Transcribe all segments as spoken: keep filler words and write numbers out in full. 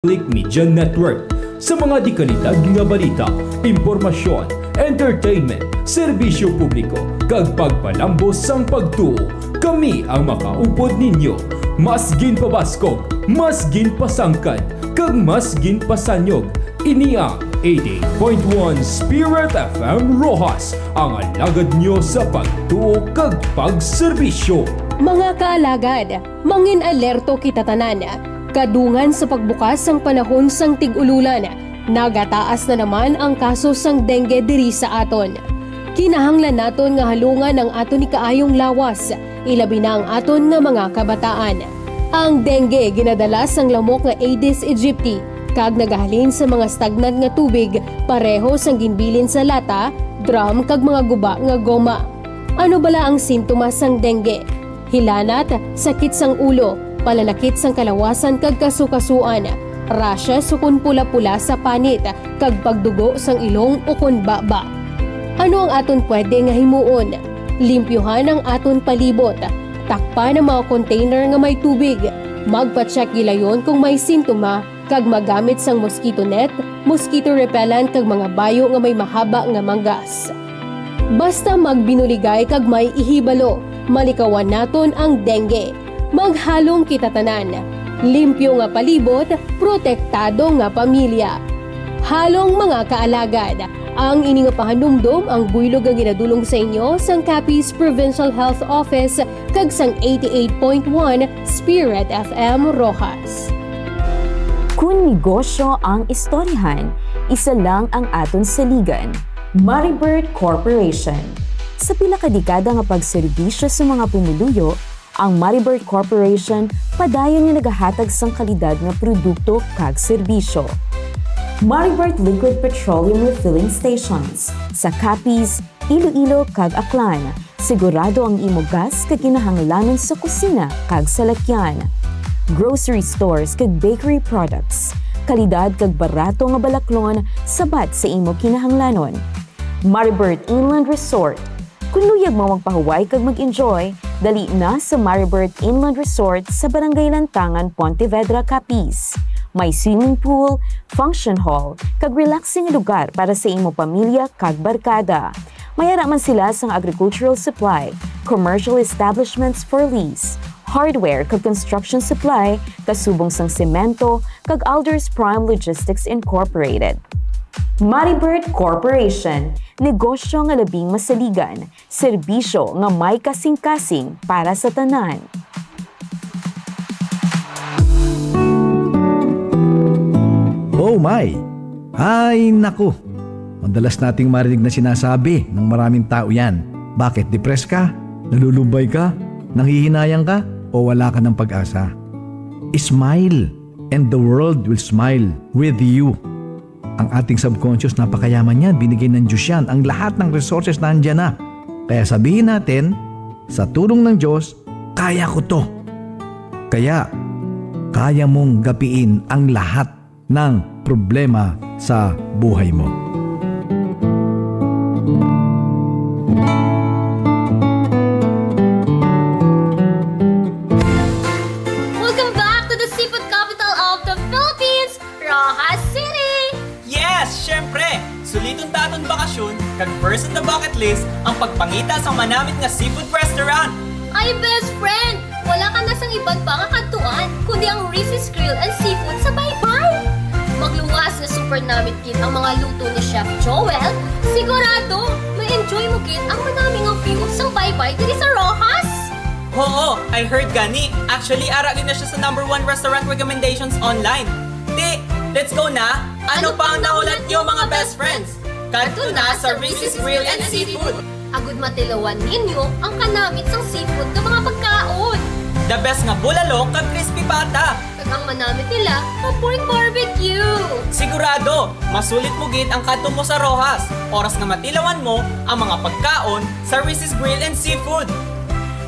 Catholic Media Network. Sa mga dikalidad nga balita, impormasyon, entertainment, serbisyo publiko, kag pagpalambo sang pagtuo, kami ang makaupod ninyo. Mas ginpabaskog, mas ginpasangkad, kag mas ginpasanyog. Ini ang eighty-eight point one Spirit F M Roxas, ang alagad nyo sa pagtuo kag pagserbisyo. Mga kaalagad, mangin-alerto kita tanan. Kadungan sa pagbukas sang panahon sang tig-ululan, nagataas na naman ang kaso sang dengue diri sa aton. Kinahanglan naton nga halungan ang aton ikaayong lawas, ilabi na ang aton nga mga kabataan. Ang dengue ginadala sang lamok nga Aedes aegypti kag nagahalin sa mga stagnant nga tubig, pareho sang ginbilin sa lata, drum, kag mga guba nga goma. Ano bala ang sintomas sang dengue? Hilanat, sakit sang ulo, pananakit sang kalawasan kag kasukasuan, rashes ukon pula-pula sa panit, kag pagdugo sang ilong ukon baba. Ano ang aton pwede nga himuon? Limpyuhan ang aton palibot. Takpan ang mga container nga may tubig. Magpa-check gilayon kung may sintoma, kag magamit sang mosquito net, mosquito repellent, kag mga bayo nga may mahaba nga manggas. Basta magbinuligay kag may ihibalo, malikawan naton ang dengue. Maghalong kita tanan. Limpyo nga palibot, protektado nga pamilya. Halong mga kaalagad, ang ini nga pahanumdom ang buylog nga ginadulong sa inyo sang Capiz Provincial Health Office kag sang eighty-eight point one Spirit F M Roxas. Kun negosyo ang istoryahan, isa lang ang aton saligan, Maribert Corporation. Sa pila ka dekada nga pagserbisyo sa mga pumuluyo, ang Maribert Corporation padayon nga nagahatag sang kalidad nga produkto kag serbisyo. Maribert Liquid Petroleum Refilling Stations sa Capiz, Iloilo, kag Aklan. Sigurado ang imo gas kag kinahanglanon sa kusina kag salakyan. Grocery stores kag bakery products. Kalidad kag barato nga balaklon sabat sa imo kinahanglanon. Maribert Inland Resort. Kung luyag mo magpahuway kag mag-enjoy, dali na sa Maribert Inland Resort sa Barangay Lantangan, Pontevedra, Capiz. May swimming pool, function hall, kag relaxing nga lugar para sa imo pamilya kag barkada. May ara man sila sang agricultural supply, commercial establishments for lease, hardware kag construction supply, kasubong sang semento, kag Alders Prime Logistics Incorporated. Maribert Corporation, negosyo nga labing masaligan, serbisyo nga may kasing-kasing para sa tanan. Oh my! Ay, naku! Madalas nating marinig na sinasabi ng maraming tao yan. Bakit? Depressed ka? Nalulumbay ka? Nanghihinayang ka? O wala ka ng pag-asa? Smile, and the world will smile with you. Ang ating subconscious, napakayaman yan. Binigay ng Diyos yan. Ang lahat ng resources nandiyan na. Kaya sabihin natin, sa tulong ng Diyos, kaya ko to. Kaya, kaya mong gapiin ang lahat ng problema sa buhay mo. Welcome back to the seafood capital of the Philippines, Roxas City! Yes, syempre! Suliton ta aton bakasyon, kag first on the bucket list ang pagpangita sa manamit nga seafood restaurant. Ay, best friend! Wala ka na sang iban pa nga kadtuan, kundi ang Rizzy's Grill and Seafood sa Baybay! Magluwas nga super namit gid ang mga luto ni Chef Joel, sigurado ma-enjoy mo gid ang manami nga view sang Baybay diri sa Roxas! Oo, I heard gani. Actually, ara gid na siya sa number one restaurant recommendations online. Di, let's go na! Ano pa ang nahulat niyo, mga best friends? Kadto na sa Rizzy's Grill and Seafood. Agud matilawan ninyo ang kanamit sang seafood nga mga pagkaon. The best nga bulalo kag crispy pata. Kag ang manamit nila nga pork barbecue. Sigurado, masulit mo gid ang kadto mo sa Roxas, oras nga matilawan mo ang mga pagkaon sa Rizzy's Grill and Seafood.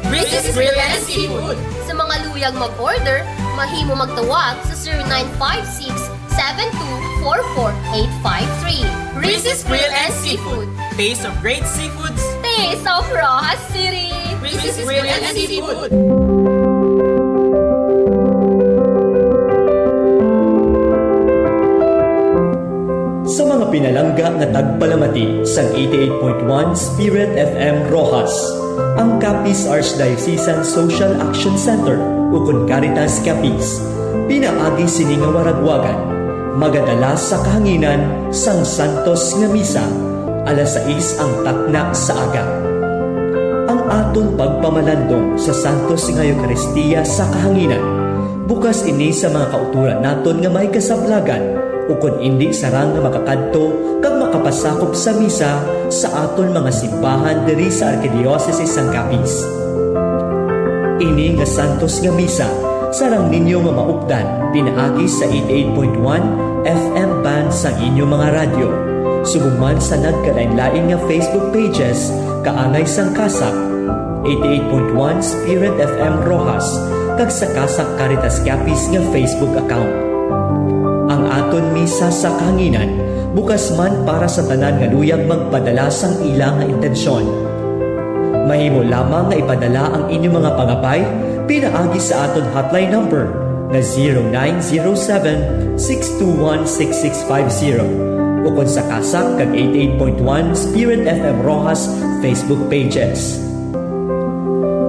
Rizzy's Grill and Seafood. Sa mga luyag mag-order, mahimo magtawag sa zero nine five six, seven two four four eight five three. Rizzy's Grill and Seafood. Taste of great seafoods. Taste of Roxas City. Rizzy's Grill and Seafood. Pinalangga nga tagpalamati sang eighty-eight point one Spirit F M Roxas, ang Capiz Archdiocesan Social Action Center, ukon Caritas Capiz, pinaagi sini nga waragwagan, magadala sa kahanginan sang Santos nga Misa, alas sais ang takna sa aga. Ang aton pagpamalandong sa Santos nga Eukaristia sa kahanginan, bukas ini sa mga kautoran naton nga may kasablagan, ukon indi sarang nga makakadto kag makapasakop sa misa sa aton mga simbahan diri sa Arkidiyosese sang Capiz. Ini nga Santos nga Misa, sarang ninyo nga maupdan pinaagi sa eighty-eight point one F M band sang inyo mga radyo, subong man sa nagkalainlain nga Facebook pages kaangay sang CASAC, eighty-eight point one Spirit F M Roxas, kag sa CASAC Caritas Capiz nga Facebook account. Ang aton misa sa kahanginan bukas man para sa tanan nga luyag magpadala sang ila nga intensyon. Mahimo lamang nga ipadala ang inyong mga pangabay pinaagi sa aton hotline number nga zero nine zero seven, six two one, six six five zero, ukon sa CASAC kag eighty-eight point one Spirit F M Roxas Facebook pages.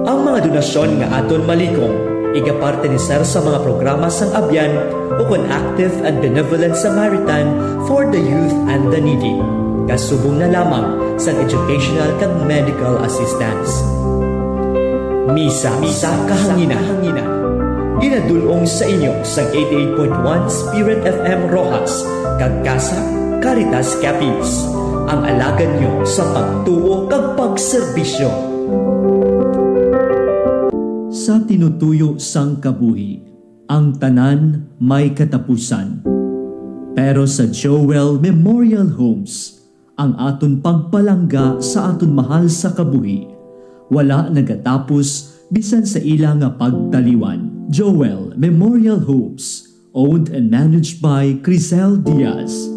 Ang mga donasyon nga aton malikong, igaparte ni Sir sa mga programa sang Abyan ukon Active and Benevolent Samaritan for the Youth and the Needy, kasubong na lamang sang educational kag medical assistance. Misa sa kahanginan. Ginadul-ong sa inyo sang eighty-eight point one Spirit F M Roxas kag CASAC Caritas Capiz, ang alagad nyo sa pagtuo kag pagserbisyo. Sa tinutuyo sang kabuhi, ang tanan may katapusan. Pero sa Joel Memorial Homes, ang aton pagpalangga sa aton mahal sa kabuhi wala nagatapos bisan sa ila nga pagtaliwan. Joel Memorial Homes, owned and managed by Crisel Diaz,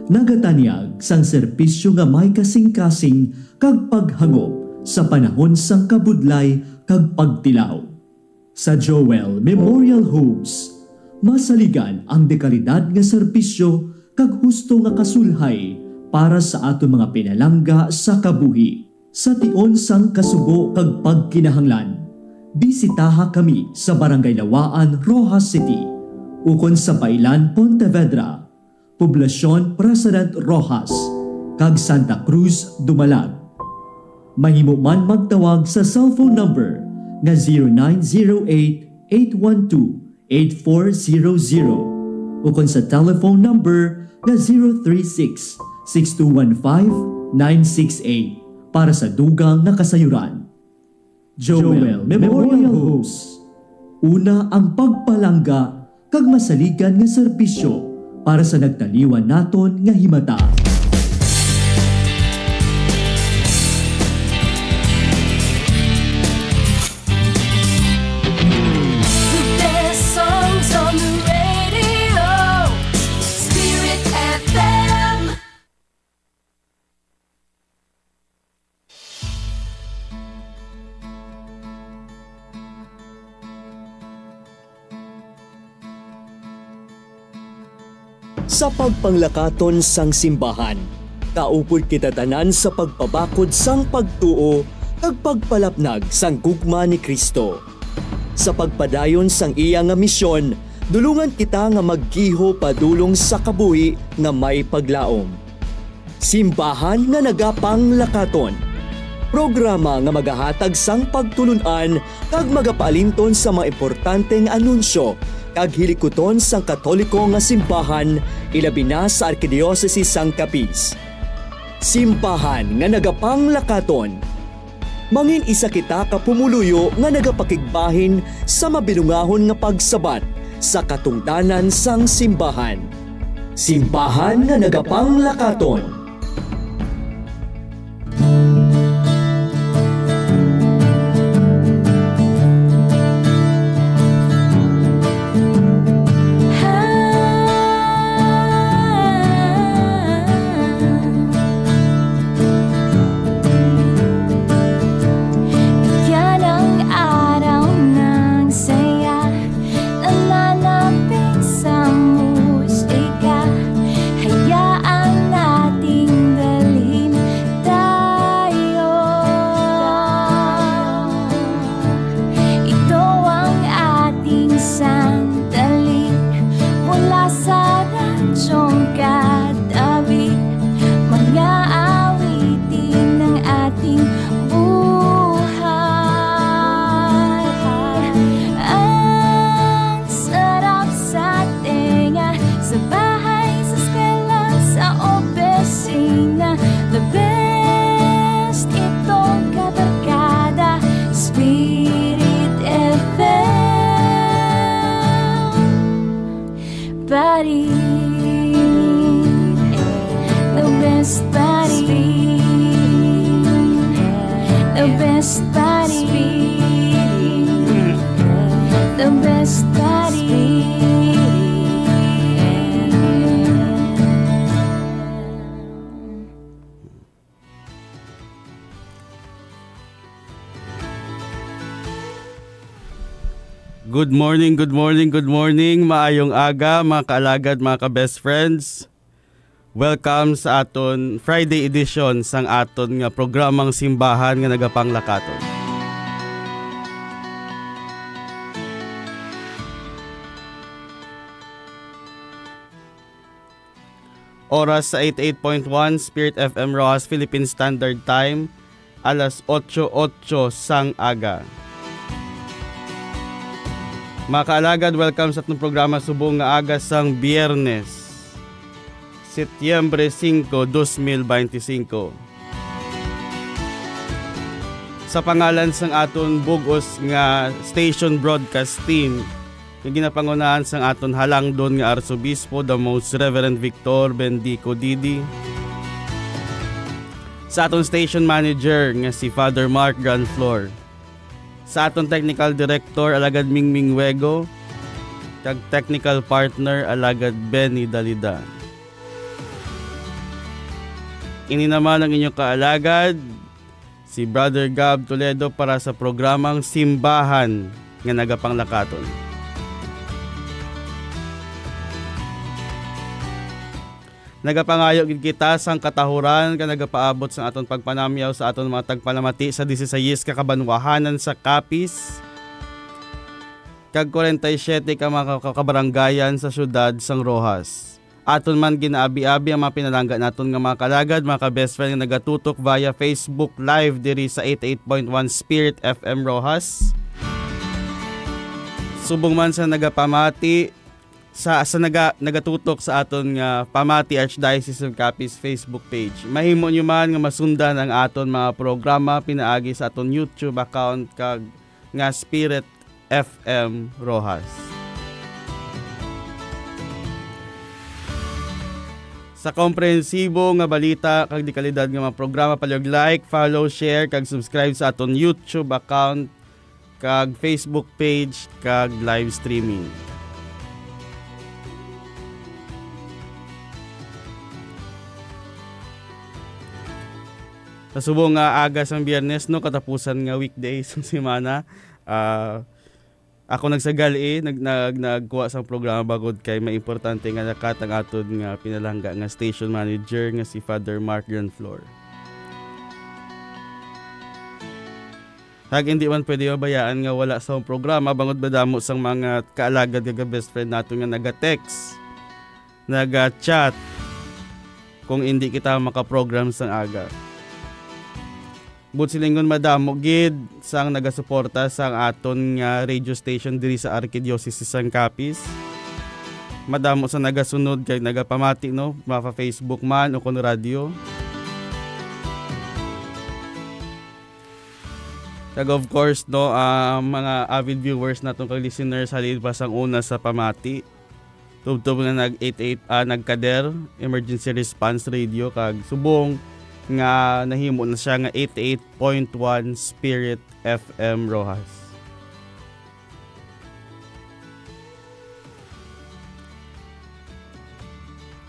nagatanyag sang serbisyo nga may kasing-kasing kag paghangop sa panahon sang kabudlay kag pagtilaw. Sa Joel Memorial Homes, masaligan ang dekalidad nga serbisyo kag husto nga kasulhay para sa aton mga pinalangga sa kabuhi. Sa tion sang kasubo kag pagkinahanglan, bisitaha kami sa Barangay Lawaan, Roxas City, ukon sa Bailan, Pontevedra, Poblacion President Roxas, kag Santa Cruz, Dumalag. Mahimo man magtawag sa cellphone number nga zero nine zero eight, eight one two, eight four zero zero ukon sa telephone number nga zero three six, six two one five, nine six eight para sa dugang nga kasayuran. Joel Memorial Homes. Una ang pagpalangga kag masaligan nga serbisyo para sa nagtaliwan naton nga himata. The best songs on the radio, Spirit F M. Sa pagpanglakaton sang simbahan, kaupod kita tanan sa pagpabakod sang pagtuo kag pagpalapnag sang gugma ni Cristo. Sa pagpadayon sang iya nga misyon, dulungan kita nga maggiho padulong sa kabuhi nga may paglaom. Simbahan nga nagapanglakaton. Programa nga magahatag sang pagtulon-an kag magapaalinton sa mga importante nga anunsyo kag hilikuton sang Katoliko nga simbahan, ilabi na sa Arkidiyosese sang Capiz. Simbahan nga nagapanglakaton. Mangin-isa kita ka pumuluyo nga nagapakigbahin sa mabinungahon nga pagsabat sa katungdanan sang simbahan. Simbahan nga nagapanglakaton. Yan ang araw ng saya, nananapit sa musika. Hayaan na Sa radyong katabi, mga awitin ng ating buhay. Ang sarap sa tenga, sa bahay, sa eskwela, sa opisina. The best itong kabarkada, Spirit F M. Buddy. The best buddy. The best buddy. The best buddy. Good morning, good morning, good morning. Maayong aga, mga kaalagad, mga ka-best friends. Welcome sa aton Friday edition sang aton nga programang Simbahan nga Nagapanglakaton. Oras sa eighty-eight point one Spirit F M Roxas Philippine Standard Time, alas otso otso sang aga. Mga kaalagad, welcome sa atong programa subong nga aga sang Biyernes, Setyembre singko, dos mil benti singko. Sa pangalan sang aton bug-os nga station broadcast team, nga ginapangunahan sang aton halangdon nga Arsobispo, the Most Reverend Victor Bendico Didi, sa aton station manager nga si Father Mark Granflor, sa aton technical director, Alagad Mingming Wego, kag technical partner, Alagad Benny Dalida. Ini naman ang inyong kaalagad, si Brother Gab Toledo, para sa programang Simbahan nga Nagapanglakaton. Nagapangayo gid kita sang katahuran nga nagapaabot sang aton pagpanamyaw sa aton mga tagpalamati sa disisayis ka kabanwahanan sa Capiz kag kwarenta y siyete ka mga ka-, kabaranggayan sa siyudad sang Roxas. Aton man ginaabi-abi ang mga pinalangga naton nga mga kalagad, mga ka-best friend nga nagatutok via Facebook Live diri sa eighty-eight point one Spirit F M Roxas. Subong man sa nagapamati, sa, sa naga-, nagatutok sa aton nga Pamati Archdiocese of Capiz Facebook page. Mahimo nyo man nga masundan ang aton mga programa pinaagi sa aton YouTube account kag nga Spirit F M Roxas. Sa komprehensibo nga balita kag dekalidad nga mga programa, palihog like, follow, share, kag subscribe sa aton YouTube account kag Facebook page kag live streaming. Sa subong nga aga sang Biyernes, no, katapusan nga weekday sang semana, ah, ako nagsagal, eh, nag-, nag-, nagkuha sang programa bangod kay may importante nga nakat ang aton nga pinalangga nga station manager nga si Father Mark Granflor. Kag hindi man pwede mabayaan nga wala sa programa bangod madamo sang mga kaalagad kag best friend naton nga naga-text, naga-chat kung hindi kita makaprogram sang aga. Buot silingon, madamo gid sang nagasuporta sang aton nga radio station diri sa Arkidiocese sang Capiz. Madamo sa nagasunod kag nagapamati, no, mafa Facebook man o kon radyo. Kag of course, no, ang mga avid viewers naton kag listeners halin pa sang una sa pamati, tubtob nga nag eight eight, ah, nagkader, Emergency Response Radio, kag subong nga nahimo na siya nga eighty-eight point one Spirit F M Roxas.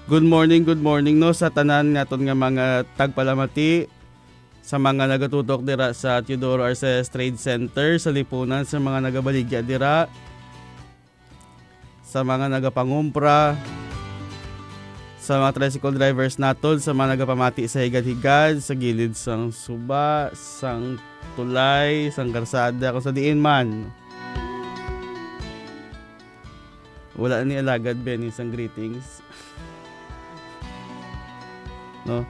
Good morning, good morning, no, sa tanan naton nga mga tagpalamati, sa mga nagatutok dira sa Teodoro Arcelles Trade Center, sa Lipunan, sa mga nagabaligya dira, sa mga nagapangumpra, sa mga tricycle drivers naton, sa mga nagapamati sa higad-higad, sa gilid sang suba, sang tulay, sang karsada, kung sa diin man. Wala ni Alagad Benny sang greetings. No?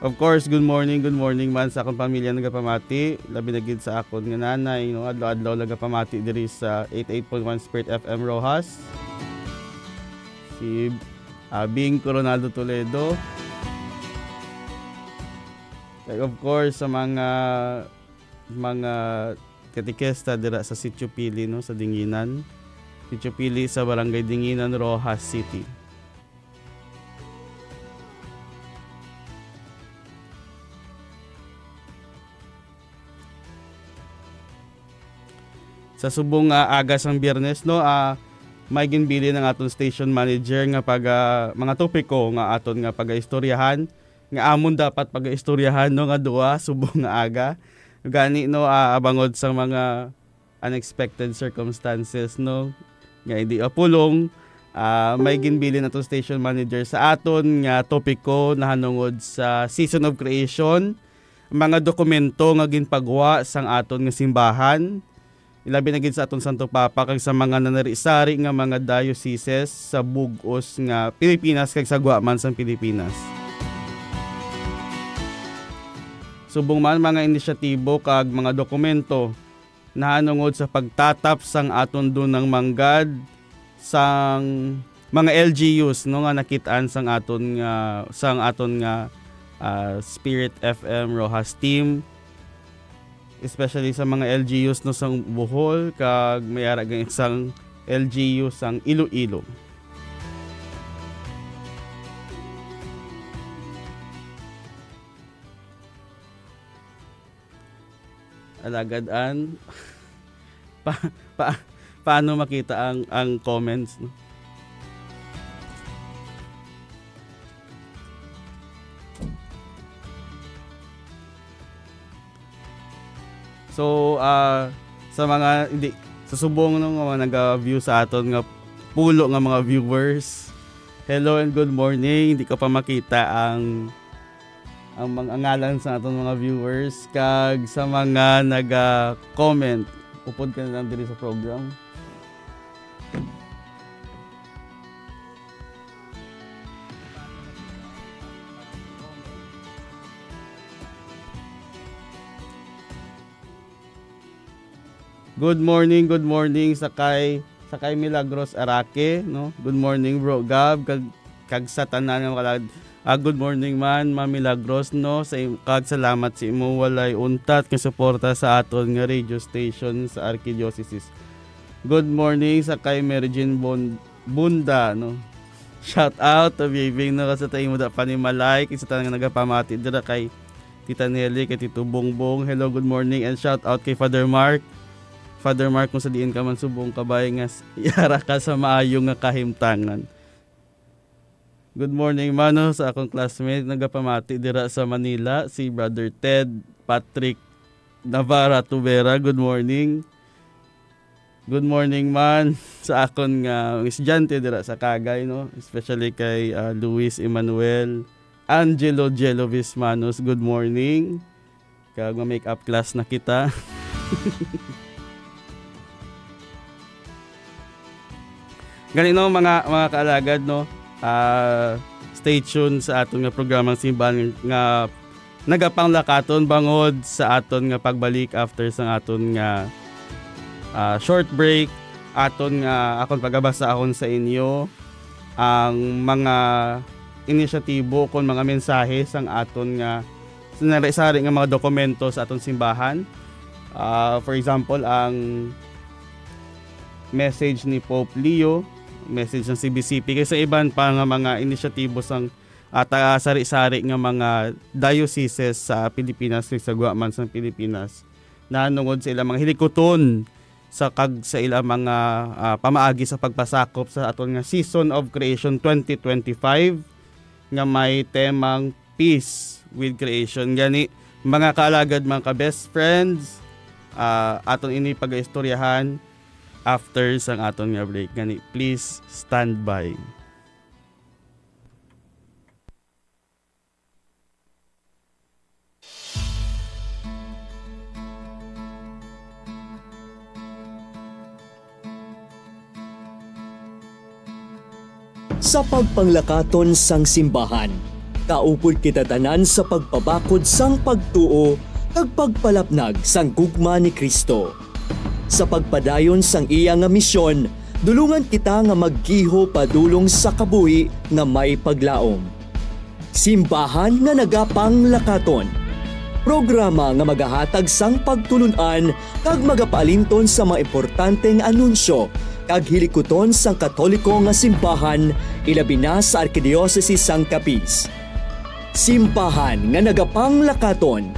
Of course, good morning, good morning man sa akong pamilya nagapamati, labi na gid sa akon nga nanay, no, adlaw-adlaw nagapamati diri sa eighty-eight point one Spirit F M Roxas. Si, ah, Bing Coronado Toledo. Kag of course, sa mga, mga katekista dira sa Sitio Pili, no, sa Dinginan. Sitio Pili sa Barangay Dinginan, Roxas City. Sa subong nga aga sang Biyernes, no, ah, may ginbilin ang aton station manager nga pag, ah, mga topiko nga aton nga pagaistoryahan, nga amon dapat pagaistoryahan, no, nga duha subong nga aga. Gani, no, ah, abangod sa mga unexpected circumstances, no, nga hindi apulong, ah, may ginbilin aton station manager sa aton nga topiko nahanungod sa Season of Creation, mga dokumento nga ginpagwa sang aton nga simbahan, ilabi na gid sa aton Santo Papa kag sa mga nanari-sari nga mga dioceses sa bug-os nga Pilipinas kag sa gwa man sang Pilipinas. Subong man mga inisyatibo kag mga dokumento nahanungod sa pagtatap sang aton dunang manggad sang mga L G Us, no, nga nakit-an sang aton nga, sang aton nga, ah, Spirit F M Roxas team, especially sa mga L G Us, no, sang Bohol, kag may ara gani sang L G U sang Iloilo. Alagad an pa, pa, paano makita ang, ang comments, no? So, ah, sa mga hindi, sa subong, no, nga mga naga-view sa aton nga pulo nga mga viewers, hello and good morning. Hindi ko pa makita ang, ang mga ngalan sa aton mga viewers kag sa mga naga-comment. Upod ka na lang diri sa program. Good morning, good morning sa kay, sa kay Milagros Araque, no? Good morning, Bro Gab, kag, kag sa tanan nga makalag-, ah, good morning man, Ma'am Milagros, no? Sa im-, kag salamat sa imo walay untat nga suporta sa aton nga radio station sa Archdiocese. Good morning sa kay Mary Jane Bon-, Bunda, no? Shout out to Bibing, no? Kasi tayo mo da panimalay, kay sa tanan nga nagapamati dira kay Tita Nelly, kay Tito Bongbong. Hello, good morning, and shout out kay Father Mark. Father Mark, kung sa diin ka man subong, kabay nga s-, yara ka sa maayo nga kahimtangan. Good morning, mano, sa akong classmate, nagapamati dira sa Manila, si Brother Ted Patrick Navarra Tubera. Good morning. Good morning man sa akon nga mga estudyante dira sa Kagay, no? Especially kay, ah, Luis Emmanuel, Angelo Jelovis Manos. Good morning. Kag ma-make up class na kita. Gani, no, mga, mga kaalagad, no, ah, stay tuned sa aton nga programang Simbahan nga nagapanglakaton bangod sa aton nga pagbalik after sang aton nga, ah, short break. Aton nga, akon pagabasahon sa inyo ang mga inisyatibo kon mga mensahe sang aton nga sinari-sari nga mga dokumento sa aton simbahan. Ah, for example, ang message ni Pope Leo, message ng C B C P, kag sa iban pa nga mga inisyatibo sang, ah, taga-sari-sari nga mga dioceses sa Pilipinas kag sa gwa man sang Pilipinas, nahanungod sa ilang mga hilikuton sa kag sa ilang mga, ah, pamaagi sa pagpasakop sa aton nga Season of Creation twenty twenty-five nga may temang Peace with Creation. Gani, mga kaalagad, mga ka-best friends, ah, aton ini pagaistoryahan after sang aton nga break. Gani, please stand by. Sa pagpanglakaton sang simbahan, kaupod kita tanan sa pagpabakod sang pagtuo kag pagpalapnag sang gugma ni Cristo. Sa pagpadayon sang iya nga misyon, dulungan kita nga maggiho padulong sa kabuhi nga may paglaom. Simbahan nga nagapanglakaton. Programa nga magahatag sang pagtulon-an kag magapaalinton sa mga importanteng anunsyo kag hilikuton sang Katoliko nga simbahan, ilabi na sa Arkidiocese sang Capiz. Simbahan nga nagapanglakaton.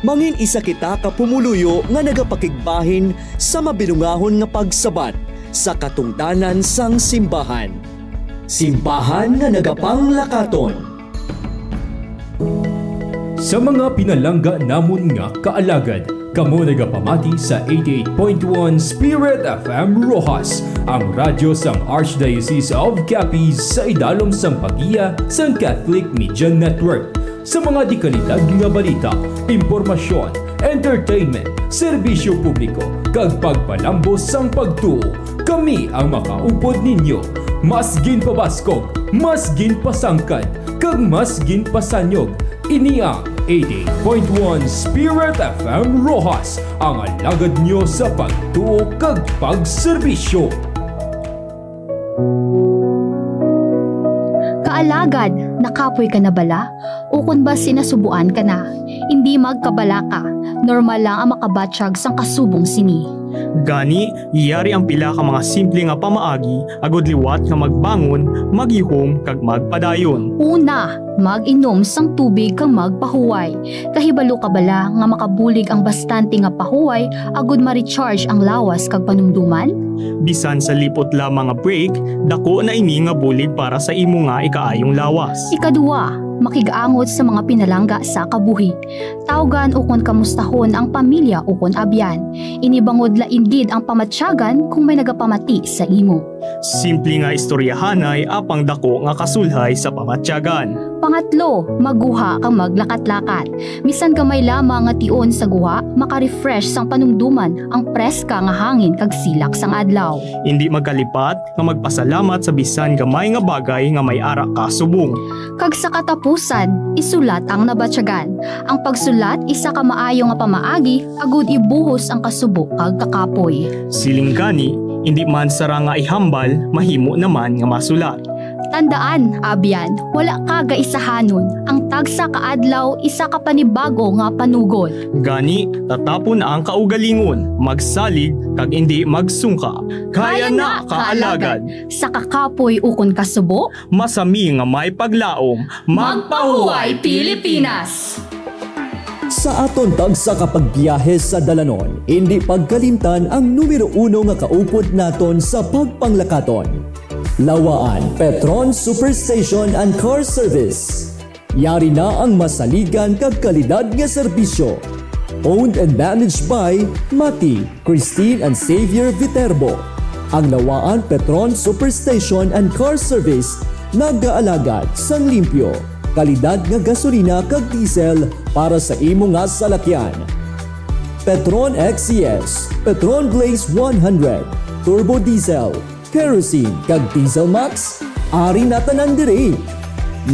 Mangin-isa kita ka pumuluyo nga nagapakigbahin sa mabinungahon nga pagsabat sa katungdanan sang simbahan. Simbahan nga nagapanglakaton. Sa mga pinalangga namon nga kaalagad, kamo nagapamati sa eighty-eight point one Spirit F M Roxas, ang radyo sang Archdiocese of Capiz, sa idalom sang paggiya sang Catholic Media Network. Sa mga dikalidad nga balita, impormasyon, entertainment, serbisyo publiko, kag pagpalambo sang pagtuo, kami ang makaupod ninyo. Mas ginpabaskog, mas ginpasangkad, kag mas ginpasanyog. Ini ang eighty-eight point one Spirit F M Roxas, ang alagad nyo sa pagtuo kag pagserbisyo. Kaalagad, nakapoy ka na bala? Ukon ba sinasubuan ka na? Indi magkabalaka, normal lang ang makabatyag sang kasubong sini. Gani, yari ang pila ka mga simple nga pamaagi agod liwat nga magbangon, maghihom, kag magpadayon. Una, mag-inom sang tubig kag magpahuway. Kahibalo ka bala nga makabulig ang bastante nga pahuway agod ma-recharge ang lawas kag panumdoman? Bisan sa lipot lamang nga break, dako na ini nga bulig para sa imo nga ikaayong lawas. Ikaduha, makig-angot sa mga pinalangga sa kabuhi. Tawgan ukon kamustahon ang pamilya ukon abyan. Ini bangod lain gid ang pamatyagan kung may nagapamati sa imo. Simple nga istoryahanay apang dako nga kasulhay sa pamatyagan. Pangatlo, magguha kag maglakat-lakat. Bisan gamay lamang nga tion sa guha, maka-refresh sang panumdoman ang preska nga hangin kag silak sang adlaw. Indi magkalipat nga magpasalamat sa bisan gamay nga bagay nga may ara ka subong. Kag sa katapusan, isulat ang nabatyagan. Ang pagsulat isa ka maayo nga pamaagi agud ibuhos ang kasubo kag kakapoy. Siling gani, indi man sara nga ihambal, mahimo naman nga masulat. Tandaan, abyan, wala ka gaisahanon. Ang tagsa ka adlaw, isa ka panibago nga panugod. Gani, tatapon ang kaugalingon, magsalig, kag indi magsungka. Kaya na, kaalagad! Sa kakapoy ukon kasubo, masami nga may paglaom. Magpahuway, Pilipinas! Sa aton tagsa ka pagbiyahe sa dalanon, indi pagkalimtan ang numero uno nga kaupod naton sa pagpanglakaton. Lawaan Petron Superstation and Car Service. Yari na ang masaligan kag kalidad nga serbisyo. Owned and managed by Mati, Christine and Xavier Viterbo. Ang Lawaan Petron Superstation and Car Service nagaalagad sang limpyo, kalidad nga gasolina kag diesel para sa imo nga salakyan. Petron X C S, Petron Blaze one hundred, Turbo Diesel, Kerosene, kag Diesel Max, ari na tanan diri.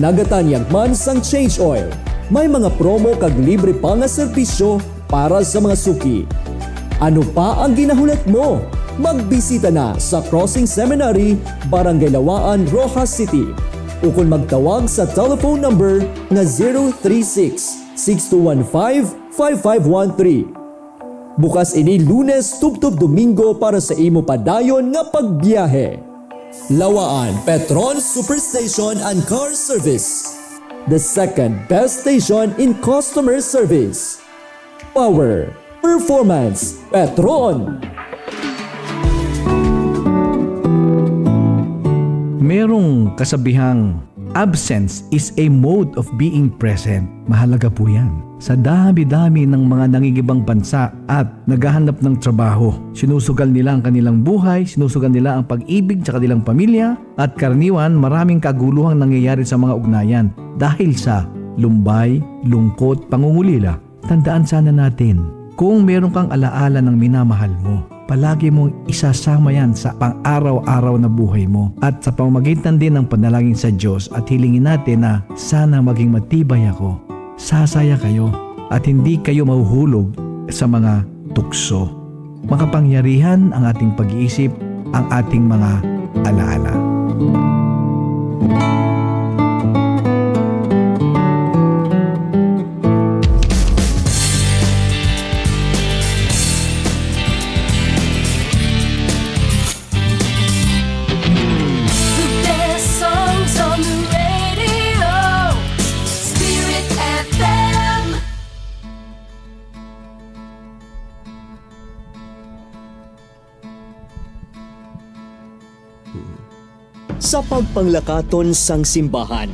Nagatanyag man sang change oil. May mga promo kag libre pa nga serbisyo para sa mga suki. Ano pa ang ginahulat mo? Magbisita na sa Crossing Seminary, Barangay Lawaan, Roxas City, ukon magtawag sa telephone number nga zero three six, six two one five, five five one three. Bukas ini Lunes tubtob Domingo para sa imo padayon nga pagbiyahe. Lawaan Petron Superstation and Car Service, the second best station in customer service. Power, performance, Petron. Merong kasabihang, "Absence is a mode of being present." Mahalaga po yan. Sa dami-dami ng mga nangingibang bansa at naghahanap ng trabaho, sinusugal nila ang kanilang buhay, sinusugal nila ang pag-ibig sa kanilang pamilya, at karaniwan maraming kaguluhang nangyayari sa mga ugnayan dahil sa lumbay, lungkot, pangungulila. Tandaan sana natin, kung meron kang alaala ng minamahal mo, Palagi mong isasama yan sa pang-araw-araw na buhay mo. At sa pamamagitan din ng panalangin sa Diyos at hilingin natin na sana maging matibay ako, sasaya kayo at hindi kayo mahuhulog sa mga tukso. Makapangyarihan ang ating pag-iisip, ang ating mga alaala. The best songs on the radio, Spirit F M. Sa pagpanglakaton sang simbahan,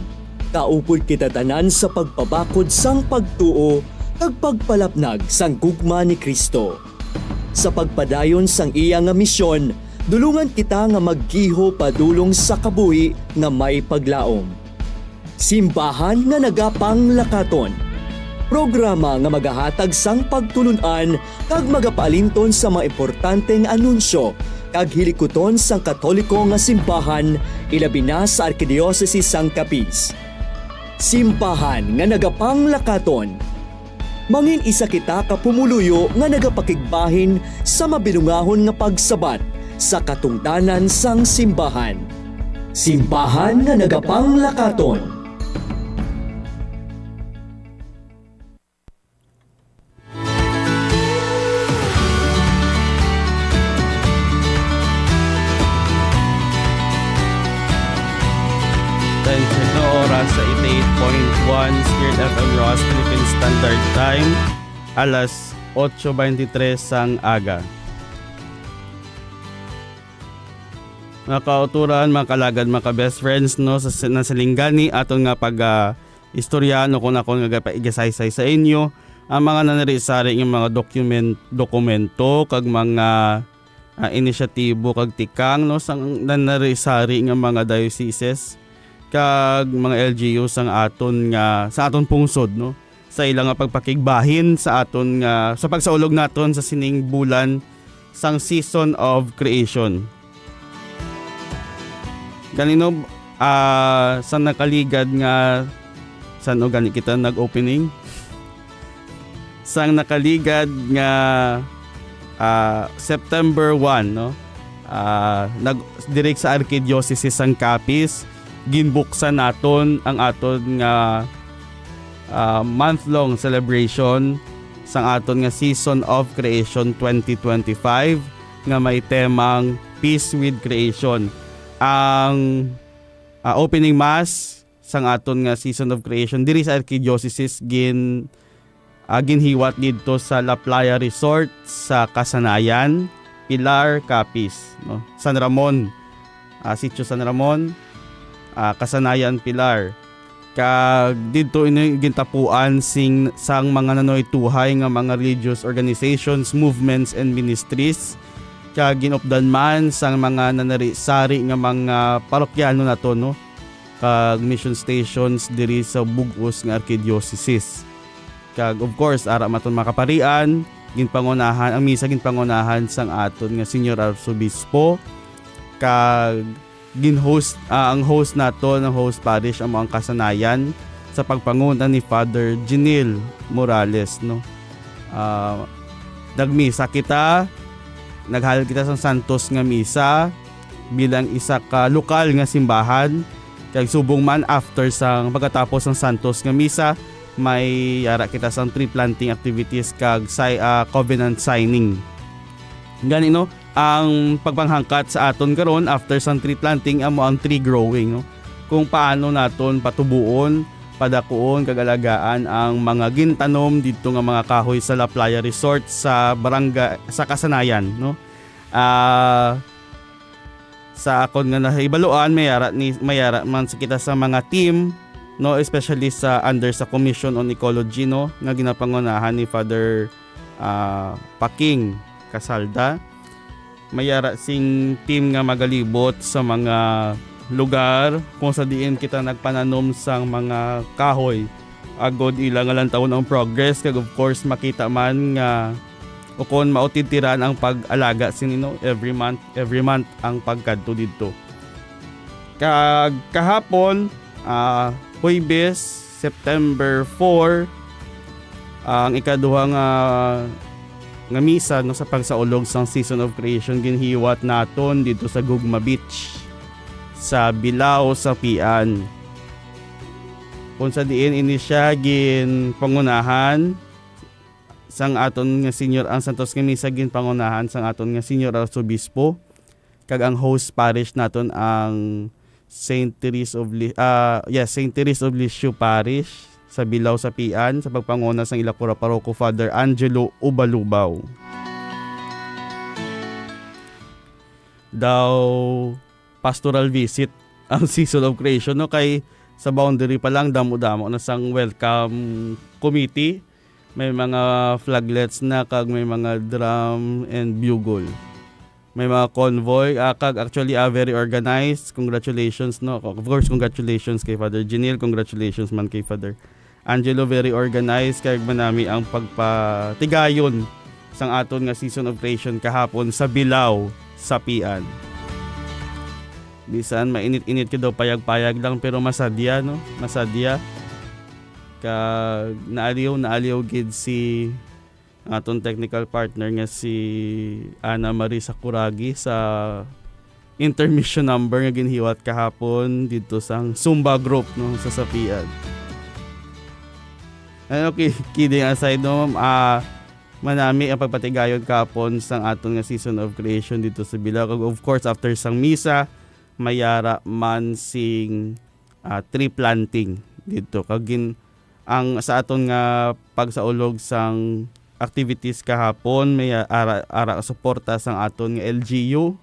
kaupod kita tanan sa pagpabakod sang pagtuo kag pagpalapnag sang gugma ni Cristo. Sa pagpadayon sang iya nga misyon, dulungan kita nga maggiho padulong sa kabuhi nga may paglaom. Simbahan nga nagapanglakaton. Programa nga magahatag sang pagtulon-an kag magapaalinton sa mga importante nga anunsyo kag hilikuton sang Katoliko nga simbahan, ilabi na sa Arkidiyosese sang Capiz. Simbahan nga nagapanglakaton. Mangin-isa kita ka pumuluyo nga nagapakigbahin sa mabinungahon nga pagsabat sa katungdanan sang simbahan. Simbahan nga nagapanglakaton. Time check na oras sa eighty-eight point one Spirit F M Roxas, Philippine Standard Time, alas otso veintitrés sang aga. Mga kauturan, mga kalagad, mga ka-best friends, no, sa, sa, nasilinggani aton nga pag, ah, istorya, no, kung ako nga gapa-, igasaysay sa inyo ang mga nanari-sari nga mga document, dokumento kag mga, ah, inisyatibo kag tikang, no, sang nanari-sari nga mga dioceses kag mga L G U sang aton nga, sa aton pungsod, no, sa ila nga pagpakigbahin sa aton nga, sa pagsaulog naton sa sining bulan sang Season of Creation. Ganino, ah, sa nakaligad nga, san-o gani kita nag-opening? Sang nakaligad nga, ah, September one, no? Ah, nag-, diri sa Arkidiocese sang Capiz, ginbuksan naton ang aton nga, ah, month-long celebration sang aton nga Season of Creation twenty twenty-five nga may temang Peace with Creation. Ang, ah, opening mass sang aton nga Season of Creation diri sa Arkidiocese gin-, ah, ginhiwat didto sa La Playa Resort sa Kasanayan, Pilar, Capiz, no? San Ramon, ah, Sitio San Ramon, ah, Kasanayan, Pilar. Kag didto ini gintapuan sing, sang mga nanuytohay nga mga religious organizations, movements, and ministries, kag ginupdan man sang mga nanari-sari nga mga parokyano nato, no, kag mission stations diri sa bug-os nga arkidiocese. Kag, of course, ara man aton mga kaparian, ginpangunahan, ang misa ginpangunahan sang aton nga Senior Arsobispo, kag gin-host, ah, ang host naton, ang host parish, amo ang Kasanayan, sa pagpanguna ni Father Genil Morales, no? Ah, nagmisa kita, naghalad kita sang santos nga misa bilang isa ka lokal nga simbahan, kag subong man after sang pagkatapos sang santos nga misa, may yara kita sang tree planting activities kag si-, ah, covenant signing. Gani, no, ang pagpanghangkat sa aton karon after sang tree planting amo ang tree growing, no? Kung paano naton patubuon, padakuon, kag alagaan ang mga gintanom didto nga mga kahoy sa La Playa Resort sa barangay, sa Kasanayan, no? Ah, sa akon nga nahibaluan, may ara ni, may ara man sa kita sa mga team, no, especially sa under sa Commission on Ecology, no, nga ginapangunahan ni Father, ah, Paking Casalda. May ara sing team nga magalibot sa mga lugar kung sa diin kita nagpananom sang mga kahoy, agod ila nga lantawon ang progress, kag of course, makita man nga o kon mao titiran ang pag-alaga sini, no, every month, every month ang pagkadto didto. Kag kahapon, ah, Huwebes, September four, ang ikaduha nga, nga misa, no, sa pagsaulog sang Season of Creation ginhiwat naton didto sa Gugma Beach sa Bilao, Sapian. Kung sa diin ini siya ginpangunahan sang aton nga Senyor, ang santos nga misa ginpangunahan sang aton nga Senyor Arsobispo, kag ang host parish naton ang Saint Therese of Li-, ah, yes, Saint Therese of Lisieux Parish sa Bilao, Sapian, sa pagpanguna sang ila kura paroko, Father Angelo Ubalubaw. Daw pastoral visit ang Season of Creation, no? Kay sa boundary pa lang, damo-damo na sang welcome committee. May mga flaglets na, kag may mga drum and bugle. May mga convoy, ah, kag actually, ah, very organized. Congratulations, no? Of course, congratulations kay Father Genil, congratulations man kay Father Angelo. Very organized, kag manami ang pagpatigayon sang aton nga Season of Creation kahapon sa Bilao, Sapian. Bisan mainit-init ka daw, payag-payag lang, pero masadya, no? Masadya. Kag naaliw, naaliw gid si ang aton technical partner nga si Ana Marie Sakuragi sa intermission number nga ginhiwat kahapon didto sang Zumba group, no, sa Sapian. And okay, kidding aside, no, ah, manami ang pagpatigayon kahapon sang aton nga Season of Creation didto sa Bilao. Kag of course, after sang misa, may ara man sing, ah, tree planting didto. Kag gin-, ang sa aton nga pagsaulog sang activities kahapon, may ara, ara suporta sang aton nga L G U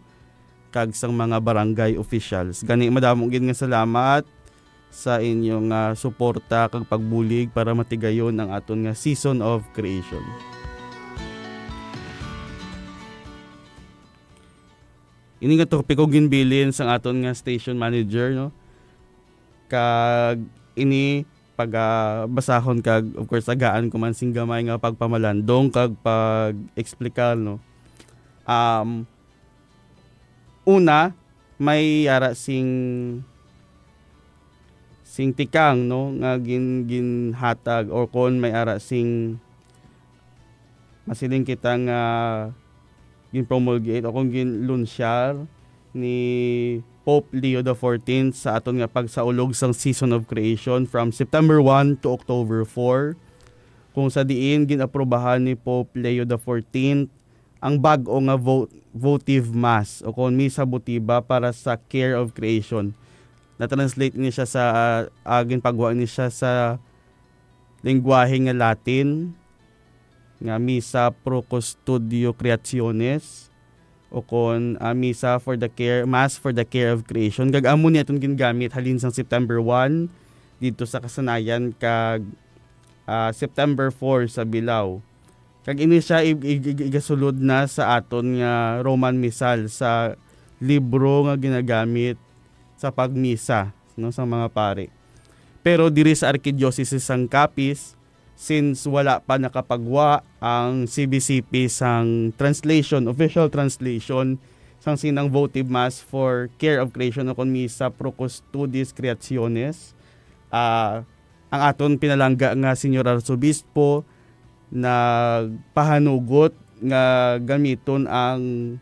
kag sang mga barangay officials. Gani, madamo gid nga salamat sa inyong, ah, suporta kag pagbulig para matigayon ang aton nga Season of Creation. Ini nga topiko ginbilin sang aton nga station manager, no? Kag ini pagabasahon kag, of course, tagaan ko man sing gamay nga pagpamalandong kag pag-explicar, no? Um, una, may ara sing, sing tikang, no, nga gin-, ginhatag, or kon may ara sing masiling kita nga gin-promulgate o kung ginlunsyar ni Pope Leo the fourteenth sa aton nga pagsaulog sang Season of Creation from September one to October four, kung sa diin gin-aprobahan ni Pope Leo the fourteenth ang bag-o nga vo-, votive mass o kon misa votiva para sa Care of Creation. Na-translate ni siya sa, ah, ginpagwa ni siya sa lengguwahe nga Latin, nga Missa pro Custodio Creationis, o kon, ah, Missa for the Care, Mass for the Care of Creation. Kag amo ni aton gingamit halin sang September one didto sa Kasanayan kag, ah, September four sa Bilao. Kag ini siya ig-, ig-, ig-, igasulod na sa aton nga Roman Misal sa libro nga ginagamit sa pagmisa, no, sa mga pari. Pero diri sa Arkidiocese sang Capiz, since wala pa nakapagwa ang C B C P sang translation, official translation sang sinang votive mass for Care of Creation o kon Missa pro Custodes Creationis, ah, ang aton pinalangga nga Señor Arsobispo nagpahanugot nga gamiton ang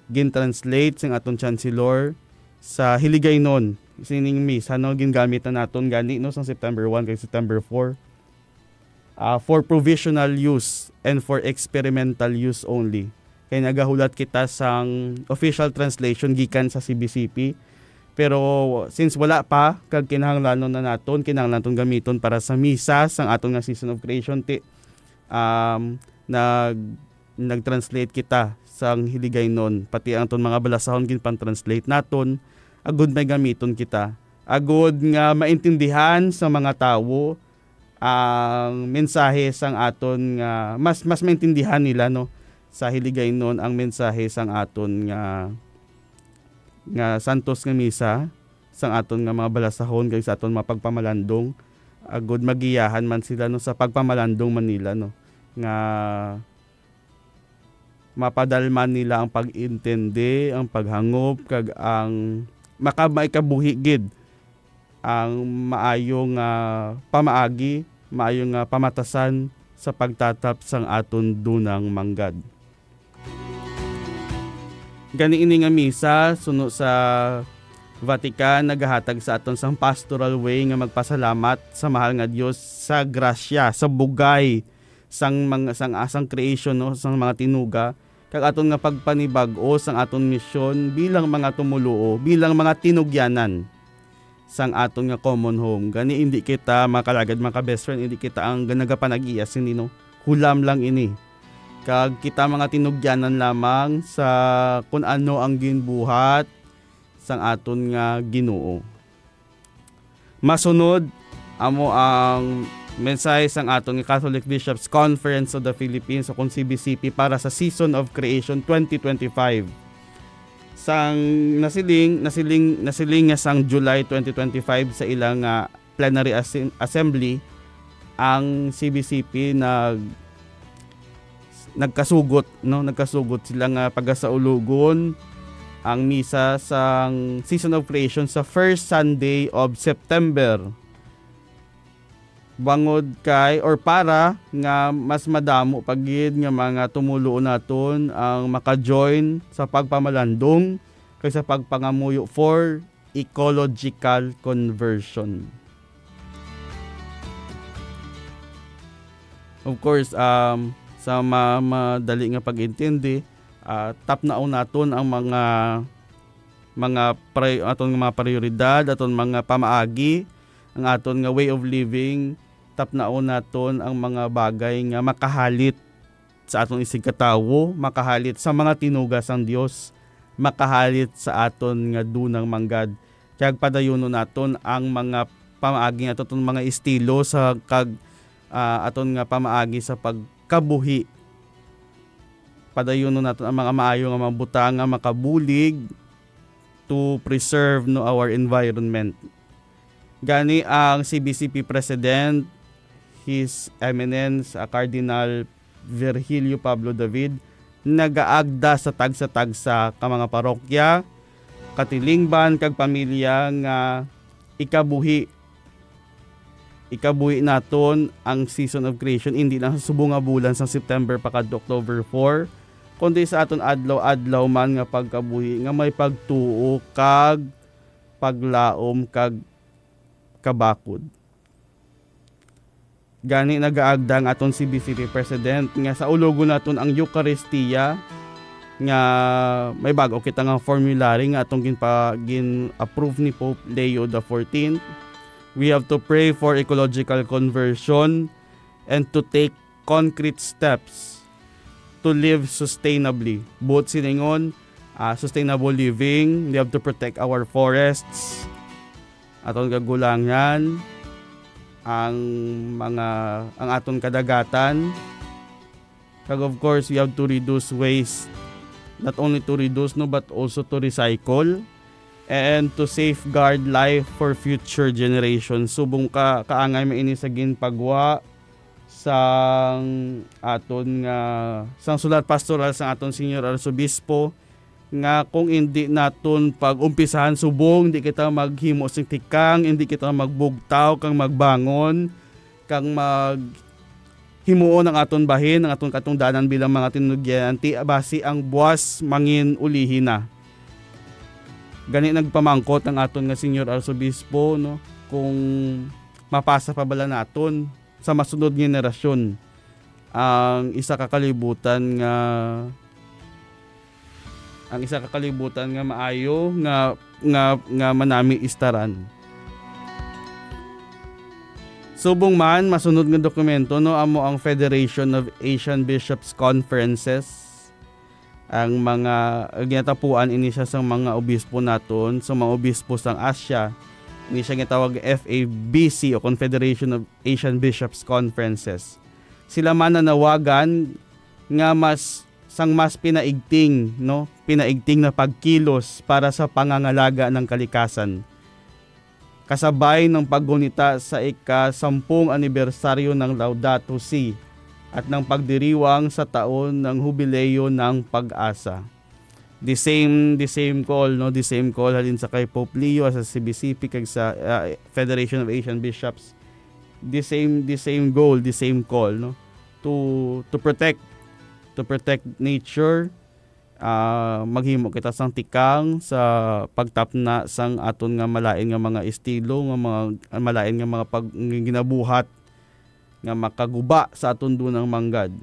gin-translate sang aton Chancellor sa Hiligaynon. Sining misa, no, gingamit na naton gani, no, sang September one kag September four, ah, for provisional use and for experimental use only. Kay nagahulat kita sang official translation gikan sa C B C P. Pero since wala pa, kag kinahanglanon na naton, kinahanglan naton gamiton para sa misa sang aton nga Season of Creation, ti, um, nag-, nag-translate kita sang Hiligaynon, pati ang aton mga balasahon ginpan-translate naton, agud may gamiton kita, agud nga maintindihan sa mga tawo ang mensahe sang aton nga, mas, mas maintindihan nila, no, sa Hiligaynon ang mensahe sang aton nga, nga santos nga misa, sang aton nga mga balasahon kag sa aton mga pagpamalandong, agud magiyahan man sila, no, sa pagpamalandong man nila, no, nga mapadalman nila ang pag-intindi, ang paghangop, kag ang maka-, maikabuhi gid ang maayo nga pamaagi, maayo nga pamatasan sa pagtatap sang aton dunang manggad. Gani ini nga misa, suno sa Vatican, nagahatag sa aton sang pastoral way nga magpasalamat sa mahal nga Dios sa grasya, sa bugay sang mga, sang, sang creation, no, sang mga tinuga, kag aton nga pagpanibag-o sang aton misyon bilang mga tumoluo, bilang mga tinugyanan sang aton nga common home. Gani, hindi kita, mga kalagad, mga ka-best friend, hindi kita ang nagapanag-iya sini, no? Hulam lang ini. Kag kita mga tinugyanan lamang sa kun ano ang ginbuhat sang aton nga Ginoo. Masunod, amo ang mensahe sang aton nga Catholic Bishops' Conference of the Philippines, o kon C B C P, para sa Season of Creation twenty twenty-five. Sang nasiling, nasiling, nasiling nga sang July twenty twenty-five sa ilang, ah, plenary assem-, assembly, ang C B C P nag-, nagkasugot, no? Nagkasugot sila nga pagasaulogon ang misa sang Season of Creation sa first Sunday of September. Bangod kay, or para nga mas madamo pa gid nga mga tumoluo naton ang maka-join sa pagpamalandong kag sa pagpangamuyo for ecological conversion. Of course, um, sa ma-, madali nga pag-intindi, ah, tapnaon naton ang mga, mga pri-, aton nga mga prioridad, aton mga pamaagi, ang aton nga way of living, tapnaon naton ang mga bagay nga makahalit sa aton isigkatawo, makahalit sa mga tinuga sang Dios, makahalit sa aton nga dunang manggad. Kag padayunon naton ang mga pamaagi nga aton mga estilo sa kag, ah, aton nga pamaagi sa pagkabuhi. Padayunon naton ang mga maayo nga mga butang nga makabulig to preserve, no, our environment. Gani ang C B C P President, His Eminence, ah, Cardinal Virgilio Pablo David, nagaagda sa tagsa-tagsa ka mga parokya, katilingban, kag pamilya nga ikabuhi, ikabuhi naton ang Season of Creation, indi lang sa subong nga bulan sang September pakadto October four, kundi sa aton adlaw-adlaw man nga pagkabuhi nga may pagtuo kag paglaom kag kabakod. Gani, nagaagda ang aton C B C P President nga saulogon naton ang Eucharistia, nga may bag-o kita nga formulary nga atong ginpa-, gin-approve ni Pope Leo the fourteenth. We have to pray for ecological conversion and to take concrete steps to live sustainably. Buot silingon, ah, sustainable living, we have to protect our forests, aton kagulangan, ang mga, ang aton kadagatan. Kag of course, we have to reduce waste. Not only to reduce, no, but also to recycle and to safeguard life for future generations. Subong ka, kaangay man ini sa ginpagwa sang aton nga, sang sulat pastoral sang aton Senior Arsobispo, nga kung indi naton pag-umpisahan subong, indi kita maghimo sing tikang, indi kita magbugtaw kag magbangon, kag mag-, himuon ang aton bahin, ang aton katungdanan bilang mga tinugyan, ti basi ang buwas mangin ulihi na. Gani nagpamangkot ang aton nga Senior Arsobispo, no, kung mapasa pa bala naton sa masunod nga henerasyon ang isa ka kalibutan nga, ang isa ka kalibutan nga maayo, nga, nga, nga manami istaran. Subong man, masunod nga dokumento, no, amo ang Federation of Asian Bishops' Conferences, ang mga, ginatapuan ini siya sang mga obispo naton, sa mga obispo sang Asia. Ini siya ginatawag F A B C o Confederation of Asian Bishops' Conferences. Sila man nanawagan nga mas, sang mas pinaigting, no? Pinaigting na pagkilos para sa pangangalaga ng kalikasan, kasabay ng paggunita sa ika-sampung anibersaryo ng Laudato Si, at ng pagdiriwang sa taon ng Hubileo ng Pag-asa. The same, the same call, no? The same call halin sa kay Pope Leo, sa C B C P, kag sa, ah, Federation of Asian Bishops. The same, the same goal, the same call, no? To, to protect, to protect nature, ah, maghimo kita sang tikang sa pagtapna sang aton nga malain nga mga estilo, nga mga malain nga mga pag-, ginabuhat nga makaguba sa aton dunang manggad.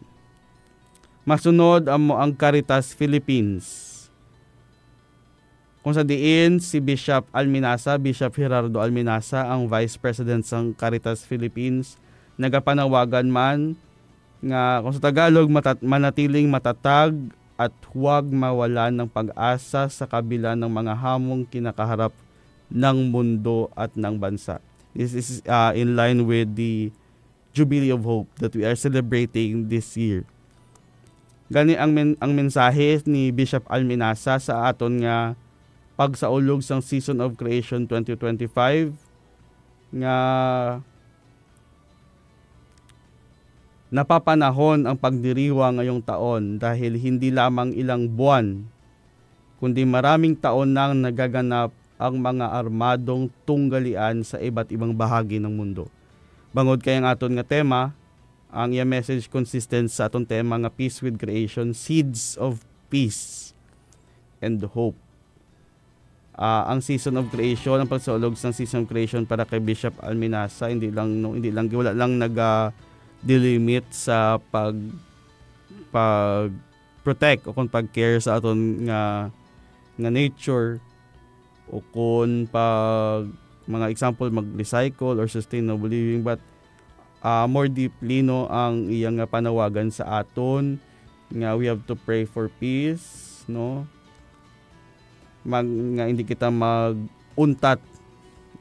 Masunod amo ang Caritas Philippines, kung sa diin si Bishop Alminasa, Bishop Gerardo Alminasa, ang Vice President sang Caritas Philippines, nagapanawagan man nga, kung sa Tagalog, matat-, manatiling matatag at huwag mawalan ng pag-asa sa kabila ng mga hamong kinakaharap ng mundo at ng bansa. This is, ah, in line with the Jubilee of Hope that we are celebrating this year. Gani ang men-, ang mensahe ni Bishop Alminasa sa aton nga pagsaulog sang Season of Creation twenty twenty-five nga napapanahon ang pagdiriwang ngayong taon dahil hindi lamang ilang buwan, kundi maraming taon nang nagaganap ang mga armadong tunggalian sa iba't ibang bahagi ng mundo. Bangod kay ang aton nga tema, ang iya message consistent sa aton tema nga Peace with Creation, Seeds of Peace and Hope. Ah, ang Season of Creation, ang pagsaulog sang Season of Creation para kay Bishop Alminasa, hindi lang, no, hindi lang, wala lang naga-delimit sa pag, pag-protect o kung pag-care sa aton nga, nga nature, o kung pag, mga example, mag-recycle or sustainable living, but, ah, more deeply, no, ang iya nga panawagan sa aton nga we have to pray for peace, no? Mag-, nga hindi kita mag-untat,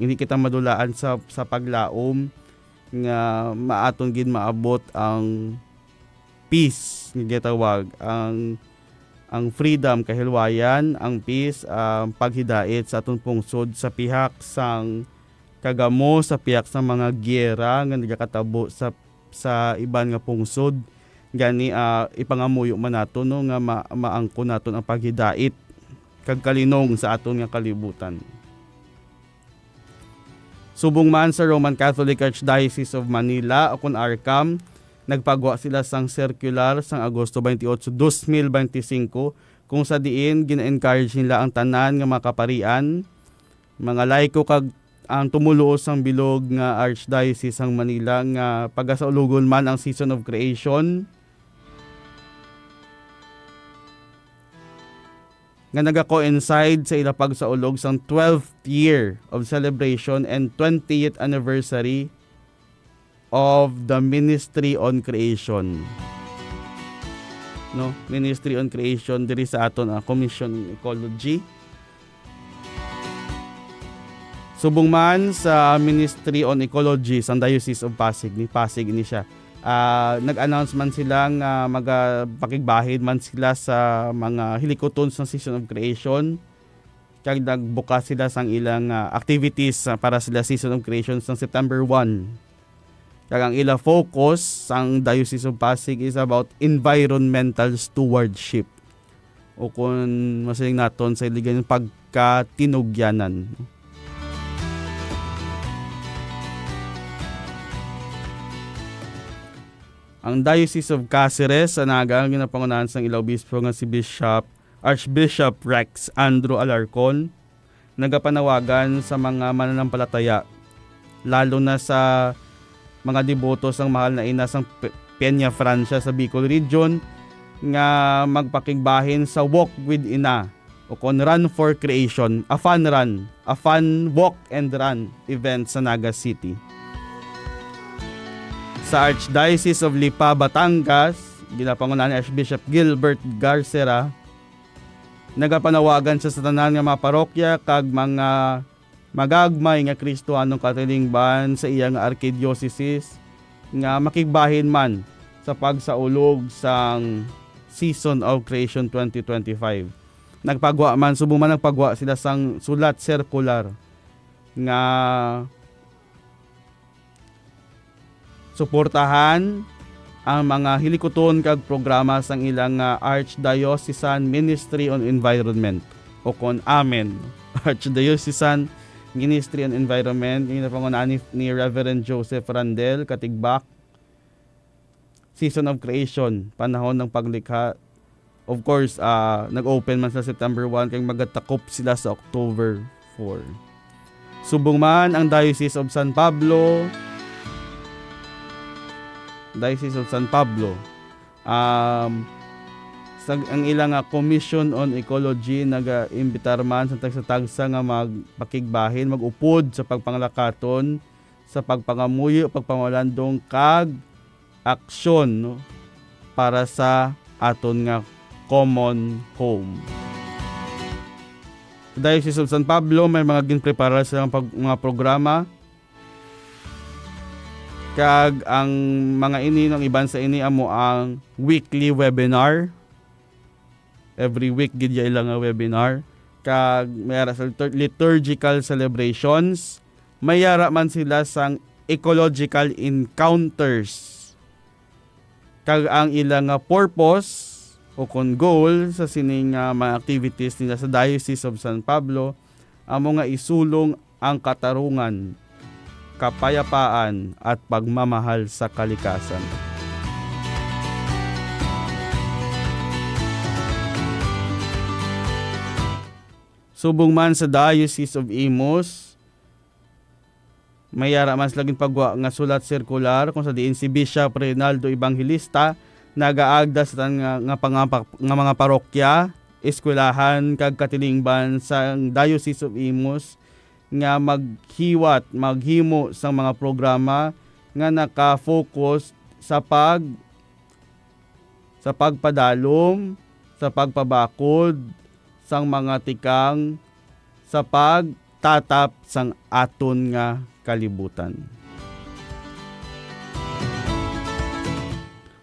hindi kita madulaan sa, sa paglaom nga maaton gid maabot ang peace nga gitawag, ang, ang freedom, kahilwayan, ang peace, ang paghidait sa aton pungsod sa pihak sang kagamo, sa pihak sa mga giyera nga nagakatabo sa, sa iban nga pungsod. Gani, ah, ipangamuyo man nato, no, nga ma-, maangkon naton ang paghidait kag kalinong sa aton nga kalibutan. Subong man sa Roman Catholic Archdiocese of Manila, o kun ARCAM, nagpagwa sila sang circular sang Agosto twenty-eight, dos mil benti singko, kung sa diin gina-encourage nila ang tanan nga mga kaparian, mga laiko, kag ang tumuluo sang bilog nga Archdiocese sang Manila nga pagasaulogon man ang Season of Creation nga naga-coincide sa ila pagsaulog sang twelfth year of celebration and twentieth anniversary of the Ministry on Creation. No, Ministry on Creation diri sa aton, ah, Commission on Ecology. Subong man sa Ministry on Ecology sang Diocese of Pasig, ni Pasig ini siya. Ah, nag-announce man sila nga magapakigbahin man sila sa mga hilikuton sa Season of Creation, kag nagbukas sila sang ilang, ah, activities, ah, para sila Season of Creation sang September one. Kag ang ila focus sang Diocese of Pasig is about environmental stewardship, o kung masiling naton sa Iligan, pagkatinugyanan. Ang Diocese of Caceres sa Naga, ang ginapangunahan sang ila obispo nga si Bishop, Archbishop Rex Andrew Alarcon, nagapanawagan sa mga mananampalataya, lalo na sa mga deboto sang Mahal na Ina sang Pe-, Peña Francia sa Bicol Region, nga magpakigbahin sa Walk with Ina, o kon Run for Creation, a fun run, a fun walk and run event sa Naga City. Sa Archdiocese of Lipa, Batangas, ginapangunahan ni Archbishop Gilbert Garcera, nagapanawagan sa tanan nga mga parokya kag mga magagmay nga Kristiyanong katilingban sa iya nga arkidiocese nga makigbahin man sa pagsaulog sang Season of Creation twenty twenty-five. Nagpagwa man, subong man nagpagwa sila sang sulat circular nga suportahan ang mga hilikuton kag programa sang ilang, ah, Archdiocesan Ministry on Environment, o kon amen, Archdiocesan Ministry on Environment, nga ginapangunahan ni, ni Reverend Joseph Randel Katigbak. Season of Creation, panahon ng paglikha. Of course, ah, nag-open man sa September one, kag magatakop sila sa October four. Subong man ang Diocese of San Pablo, Diocese of San Pablo, um, sa, ang ila nga Commission on Ecology nagaimbitar man sa tagsa-tagsa nga magpakigbahin, mag-upod sa pagpanglakaton, sa pagpangamuyo, pagpamalandong, kag aksyon, no, para sa aton nga common home. Sa Diocese of San Pablo, may mga ginpreparar silang pag-, mga programa. Kag ang mga ini, ang iban sa ini, amo ang weekly webinar. Every week gid ya ila nga webinar. Kag may ara sa litur-, liturgical celebrations. May ara man sila sang ecological encounters. Kag ang ila nga purpose o kon goal sa sini nga mga activities nila sa Diocese of San Pablo, amo nga isulong ang katarungan, kapayapaan, at pagmamahal sa kalikasan. Subong man sa Diocese of Imus, may ara man sila ginpagwa nga sulat sirkular, kung sa diin si Bishop Reynaldo Evangelista nagaagda sa tan nga, nga pangapa-, nga mga parokya, eskwelahan, kag katilingban sa Diocese of Imus nga maghiwat, maghimo sang mga programa nga naka-focus sa pag-, sa pagpadalom, sa pagpabakod sang mga tikang, sa pagtatap sang aton nga kalibutan.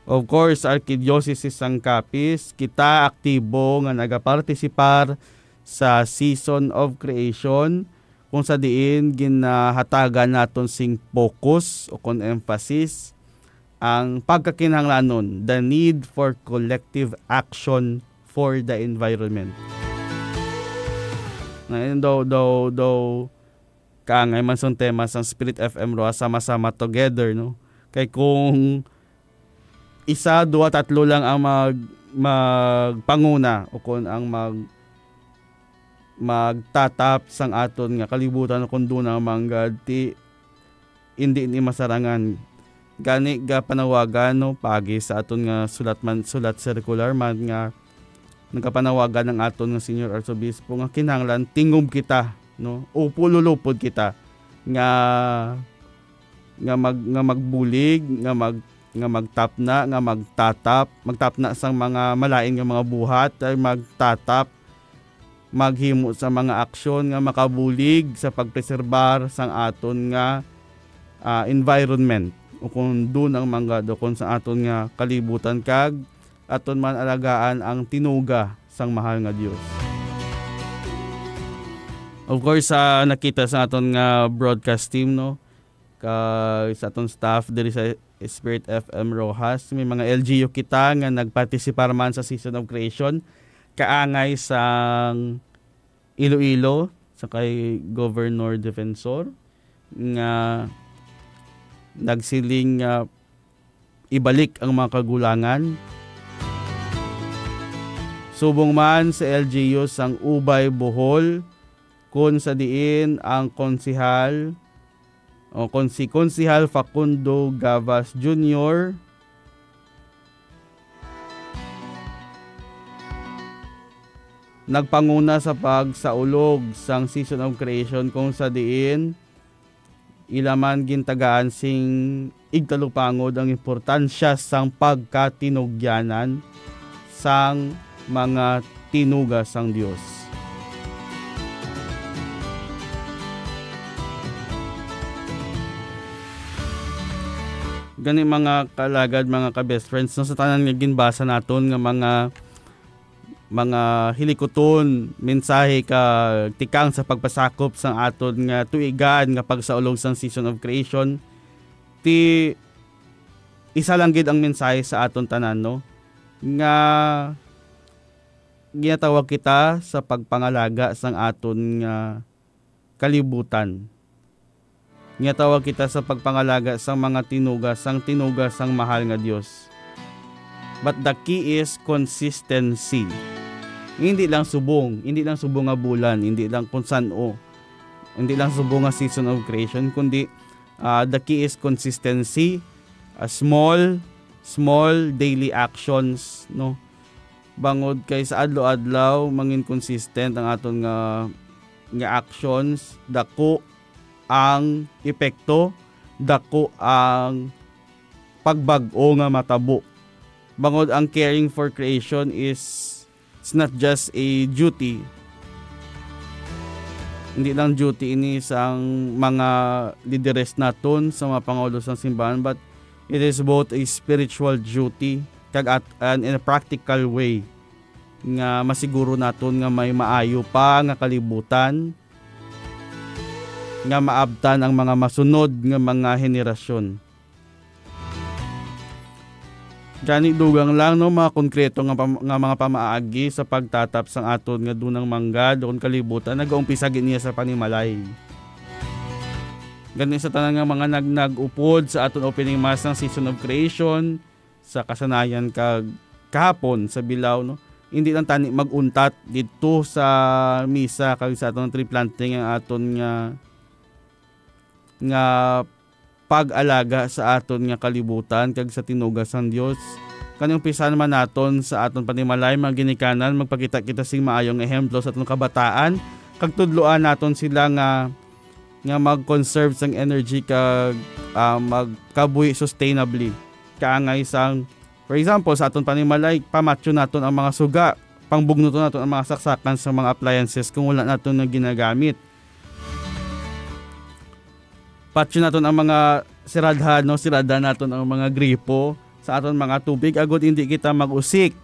Of course, sa Arkidiocese sang Capiz, kita aktibo nga nagapartisipar sa Season of Creation, kung sa diin ginahatagan naton sing focus o kon emphasis ang pagkakinahanglanon, the need for collective action for the environment. Ngayon daw, daw, daw, kaangay man sang tema sang Spirit F M Roa, sama-sama together, no? Kay kung isa, duha, tatlo lang ang mag-, magpanguna o kon ang mag-, magtatap sang aton nga kalibutan, o kon duna man gad, ti indi ni masarangan. Gani gapanawagan, no, paagi sa aton nga sulat man, sulat circular man nga nagapanawagan ang aton nga Senior Arsobispo nga kinahanglan tingob kita, no, upod lulupod kita nga, nga mag-, nga magbulig, nga mag-, nga magtapna, nga magtatap, magtapna sang mga malain nga mga buhat, ay magtatap, maghimo sa mga aksyon nga makabulig sa pagpreserbar sang aton nga, ah, environment, o kon duna man gad, o kon sa aton nga kalibutan, kag aton man alagaan ang tinuga sang mahal nga Dios. Of course, sa nakita sa aton nga broadcast team, no, kag sa aton staff diri sa Spirit F M Roxas, may mga L G U kita nga nagpartisipar man sa Season of Creation, kaangay sang Iloilo, sa kay Governor Defensor, nga nagsiling nga ibalik ang mga kagulangan. Subong man sa L G U sang Ubay, Bohol, kun sa diin ang konsehal, o kon si Konsehal Facundo Gavas Junior nagpanguna sa pagsaulog sang Season of Creation, kung sa diin ila man gintagaan sing igtalupangod ang importansya sang pagkatinugyanan sang mga tinuga sang Dios. Gani, mga kalagad, mga ka-best friends, no, sa tanan nga ginbasa naton nga mga mga hilikuton, mensahe ka tikang sa pagpasakop sang aton nga tuigan nga pagsaulog sang Season of Creation, ti isa lang gid ang mensahe sa aton tanan, no? Nga ginatawag kita sa pagpangalaga sang aton nga kalibutan. Ginatawag kita sa pagpangalaga sang mga tinuga, sang tinuga sang mahal nga Dios. But the key is consistency. Hindi lang subong, hindi lang subong nga bulan, hindi lang kung san-o, hindi lang subong nga season of creation, kundi, ah, the key is consistency, ah, small, small daily actions, no? Bangod kay sa adlaw-adlaw, mangin consistent ang aton nga, nga actions, dako ang epekto, dako ang pagbag-o nga matabo. Bangod ang caring for creation is, it's not just a duty. Hindi lang duty ini sang mga lideres naton, sa mga pangulo sang simbahan, but it is both a spiritual duty kag at, and in a practical way nga masiguro naton nga may maayo pa nga kalibutan nga maabtan ang mga masunod nga mga henerasyon. Gani, dugang lang, no, mga konkreto nga pam-, nga mga pamaagi sa pagtatap sang aton nga dunang manggad o kon kalibutan, nagaumpisa gid niya sa panimalay. Gani, sa tanan nga mga nag-, nag-upod sa aton opening mass sang Season of Creation, sa kasanayan kag kahapon sa Bilao, no, hindi lang tani mag-untat didto sa misa kag sa aton tree planting ang aton nga, nga pag-alaga sa aton nga kalibutan kag sa tinuga sang Dios. Kani umpisahan man naton sa aton panimalay, mga ginikanan, magpakita kita sing maayong ehemplo sa aton kabataan, kag tudloan naton sila nga, nga mag-conserve sang energy kag, ah, magkabuhi sustainably. Kaangay sang, for example, sa aton panimalay, pamatyon naton ang mga suga, pangbugnuton naton ang mga saksakan sa mga appliances kung wala naton na ginagamit. Patyon naton ang mga siradhan, no? Siradhan naton ang mga gripo sa aton mga tubig, agod hindi kita mag-usik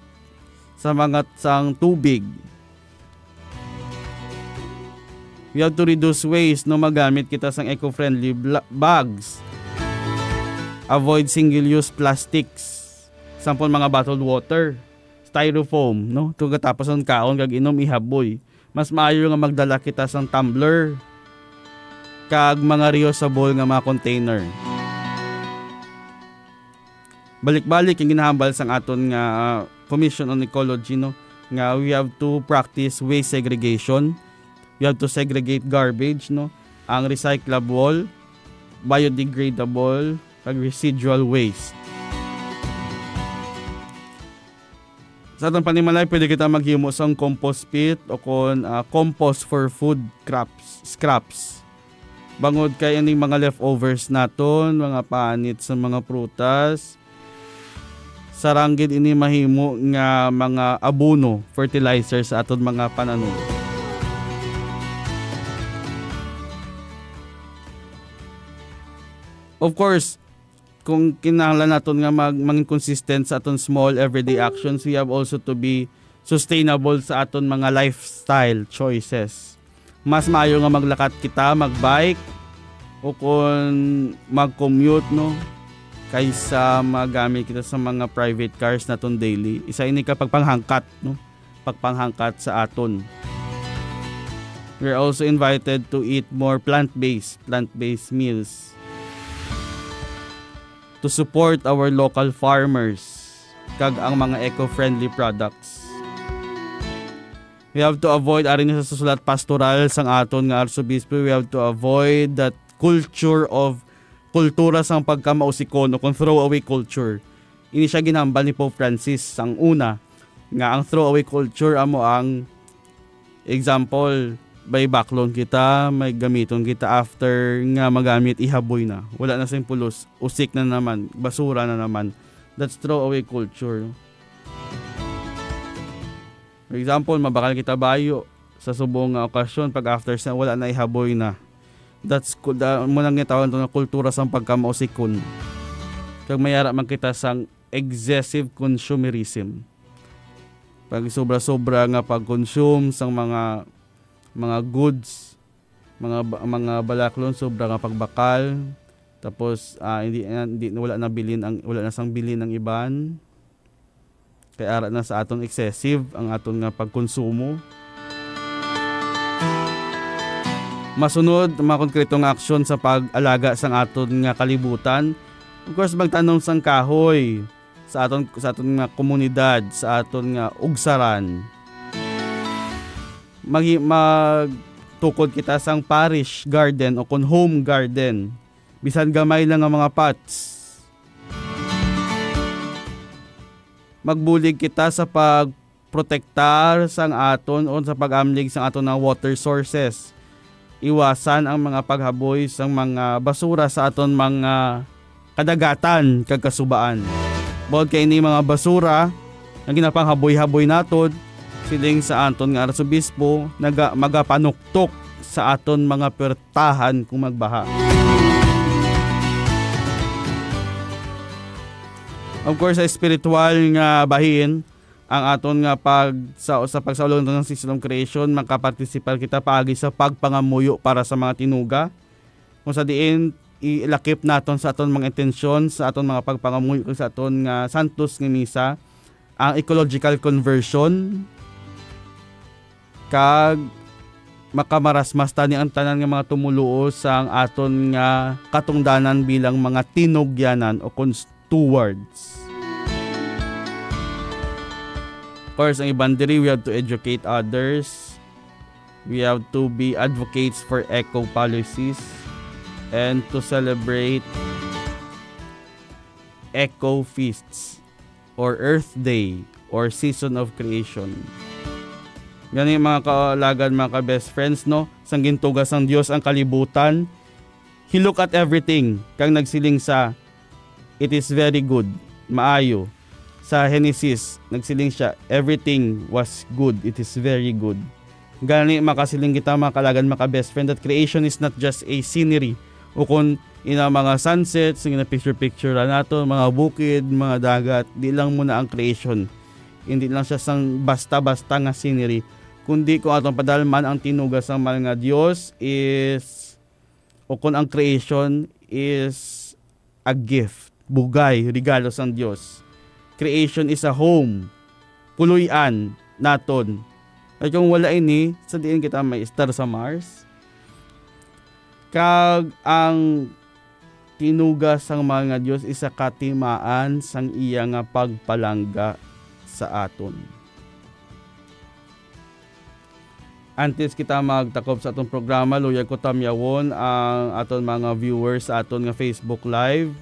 sa mga, sang tubig. We have to reduce waste, no? Magamit kita sang eco-friendly bla-, bags. Avoid single-use plastics. Sampol, mga bottled water, styrofoam, no? Pagkatapos ang kaon kag inom, ihaboy. Mas maayo nga magdala kita sang tumbler kag mga reusable nga mga container. Balik-balik ang ginahambal sang aton nga, ah, Commission on Ecology, no, nga we have to practice waste segregation. We have to segregate garbage, no, ang recyclable, biodegradable, kag residual waste. Sa atong panimalay, pwede kita maghimo sang compost pit o kon, ah, compost for food crops, scraps. Bangod kay aning mga leftovers naton, mga panit sa mga prutas, sarang gid ini mahimo nga mga abono, fertilizer sa aton mga pananom. Of course, kung kinahanglan naton nga mag-, mangin consistent sa aton small everyday actions, we have also to be sustainable sa aton mga lifestyle choices. Mas maayo nga maglakat kita, mag-bike, o kon mag-commute, no, kaysa magamit kita sa mga private cars naton daily. Isa ini ka pagpanghangkat, no? Pagpanghangkat sa aton. We're also invited to eat more plant-based, plant-based meals to support our local farmers kag ang mga eco-friendly products. We have to avoid, ari ni sa sulat pastoral sang aton nga arsobispo, we have to avoid that culture of, kultura sang pagkamausikon o kon throwaway culture. Ini siya ginhambal ni Pope Francis sang una, nga ang throwaway culture amo ang example, may baklon kita, may gamiton kita, after nga magamit, ihaboy na. Wala na sing pulos, usik na naman, basura na naman. That's throwaway culture. For example, mabakal kita bayo sa subong nga okasyon, pag after sa wala na, ihaboy na. That's ku-, da-, mo nang gitawag nato nga kultura sang pagkamausikon. Kag may ara man kita sang excessive consumerism. Pag sobra-sobra nga pag-consume sang mga, mga goods, mga ba-, mga balaklon, sobra nga pagbakal, Tapos, ah, hindi, ah, hindi, wala na bilin ang, wala na sang bilin ang iban. Kay ara na sa aton excessive ang aton nga pagkonsumo. Masunod, mga konkreto nga aksyon sa pag-alaga sang aton nga kalibutan. Of course, magtanom sang kahoy sa aton, sa aton nga komunidad, sa aton nga ugsaran. Mag-, magtukod kita sang parish garden o kon home garden. Bisan gamay lang nga mga pots. Magbulig kita sa pagprotektar sang aton o sa pag-amlig sang aton nga water sources. Iwasan ang mga paghaboy sang mga basura sa aton mga kadagatan kag kasubaan. Bukod kay ini mga basura nga ginapanghaboy-haboy naton, siling sa aton nga arsobispo, naga-, magapanuktok sa aton mga puwertahan kung magbaha. Of course, sa espiritual nga bahin, ang aton nga pag-, sa, sa pagsaulog naton sang season of creation, makapartisipar kita paagi sa pagpangamuyo para sa mga tinuga, kung sa diin ilakip naton sa aton mga intensyon, sa aton mga pagpangamuyo, kag sa aton nga santos nga misa, ang ecological conversion, kag makamarasmas tani ang tanan nga mga tumuluo sang aton nga katungdanan bilang mga tinugyanan o kon stewards. Of course, ang iban diri, we have to educate others. We have to be advocates for eco policies and to celebrate eco feasts or Earth Day or Season of Creation. Gani, mga kaalagad, mga ka-best friends, no? Sang gintuga sang Dios ang kalibutan, He look at everything, kag nagsiling sa, "It is very good," maayo. Sa Genesis, nagsiling siya, "Everything was good, it is very good." Gani, makasiling kita, mga kaalagad, mga ka-best friend, that creation is not just a scenery, o kung ina mga sunsets, nga picture-picture nato, mga bukid, mga dagat, di lang muna ang creation. Hindi lang siya sang basta-basta nga scenery, kundi kung atong padalman ang tinuga sang mahal nga Dios is o kung ang creation is a gift, bugay, regalo sang Dios. Creation is a home, puloy-an naton. Kay kung wala ini, sa diin kita may estar sa Mars? Kag ang tinuga sang mahal nga Dios isa ka timaan sang iya nga pagpalangga sa aton. Antes kita magtakop sa atong programa, luyag ko tamyawon ang aton mga viewers sa aton nga Facebook Live.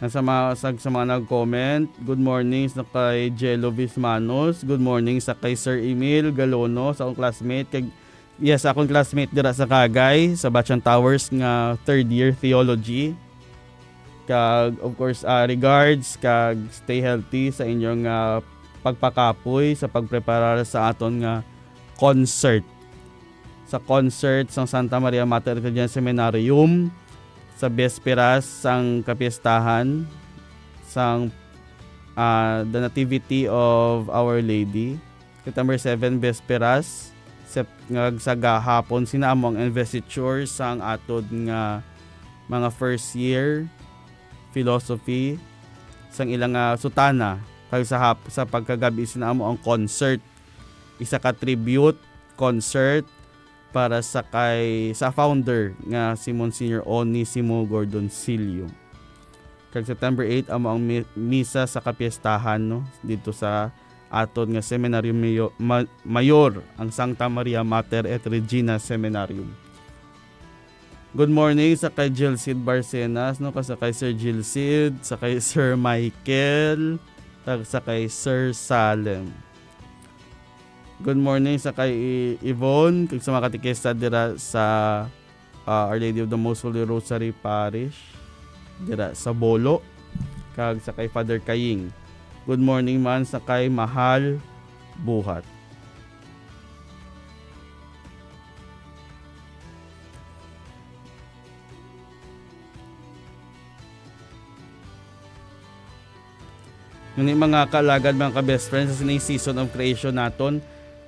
Ang sa mga, sa, sa mga nag-comment, good morning sa kay Jello Vismanos. Good morning sa kay Sir Emil Galono, sa akong classmate. Kag, yes, sa akong classmate dira sa Kagay, sa Batchan Towers nga third year theology. Kag, of course, ah, regards, kag stay healthy sa inyong, ah, pagpakapoy sa pagpreparar sa aton nga concert. Sa concert sang Santa Maria Mater Ecclesia Seminarium, sa besperas sang kapiestahan sang, ah, The Nativity of Our Lady. September seven, Besperas, sep-, nga sa gahapon, sina amo ang investiture sang atod nga mga first year philosophy sang ilang, ah, sutana, kag sa hap-, sa pagkagabi, sina amo ang concert, isa ka tribute concert para sa kay, sa founder nga si Monsignor Onesimo Gordonsillo. Kag September eight amo ang mi-, misa sa kapiestahan, no, didto sa aton nga Seminaryo Mayo-, Ma-, Mayor, ang Santa Maria Mater et Regina Seminarium. Good morning sa kay Jilcid Barcenas, no, kag sa kay Sir Jilcid, sa kay Sir Michael, kag sa kay Sir Salem. Good morning sa kay I-, Yvonne, kag sa mga katekista dira sa, ah, Our Lady of the Most Holy Rosary Parish, dira sa Bolo, kag sa kay Father Kaying. Good morning man sa kay Mahal Buhat. Ngani, mga kaalagad, mga ka-best friends, sa sining season of creation naton,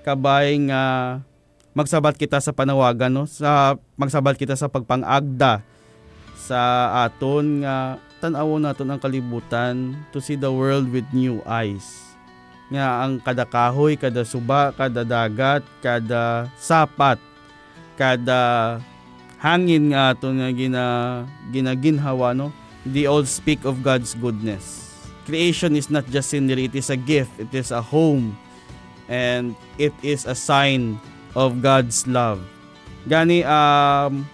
kabay nga magsabat kita sa panawagan, no? Sa, magsabat kita sa pagpang-agda sa aton nga tan-awon naton ang kalibutan, to see the world with new eyes. Nga ang kada kahoy, kada suba, kada dagat, kada sapat, kada hangin nga aton nga gina-, ginaginhawa, no? They all speak of God's goodness. Creation is not just scenery, it is a gift, it is a home, and it is a sign of God's love. Gani, um,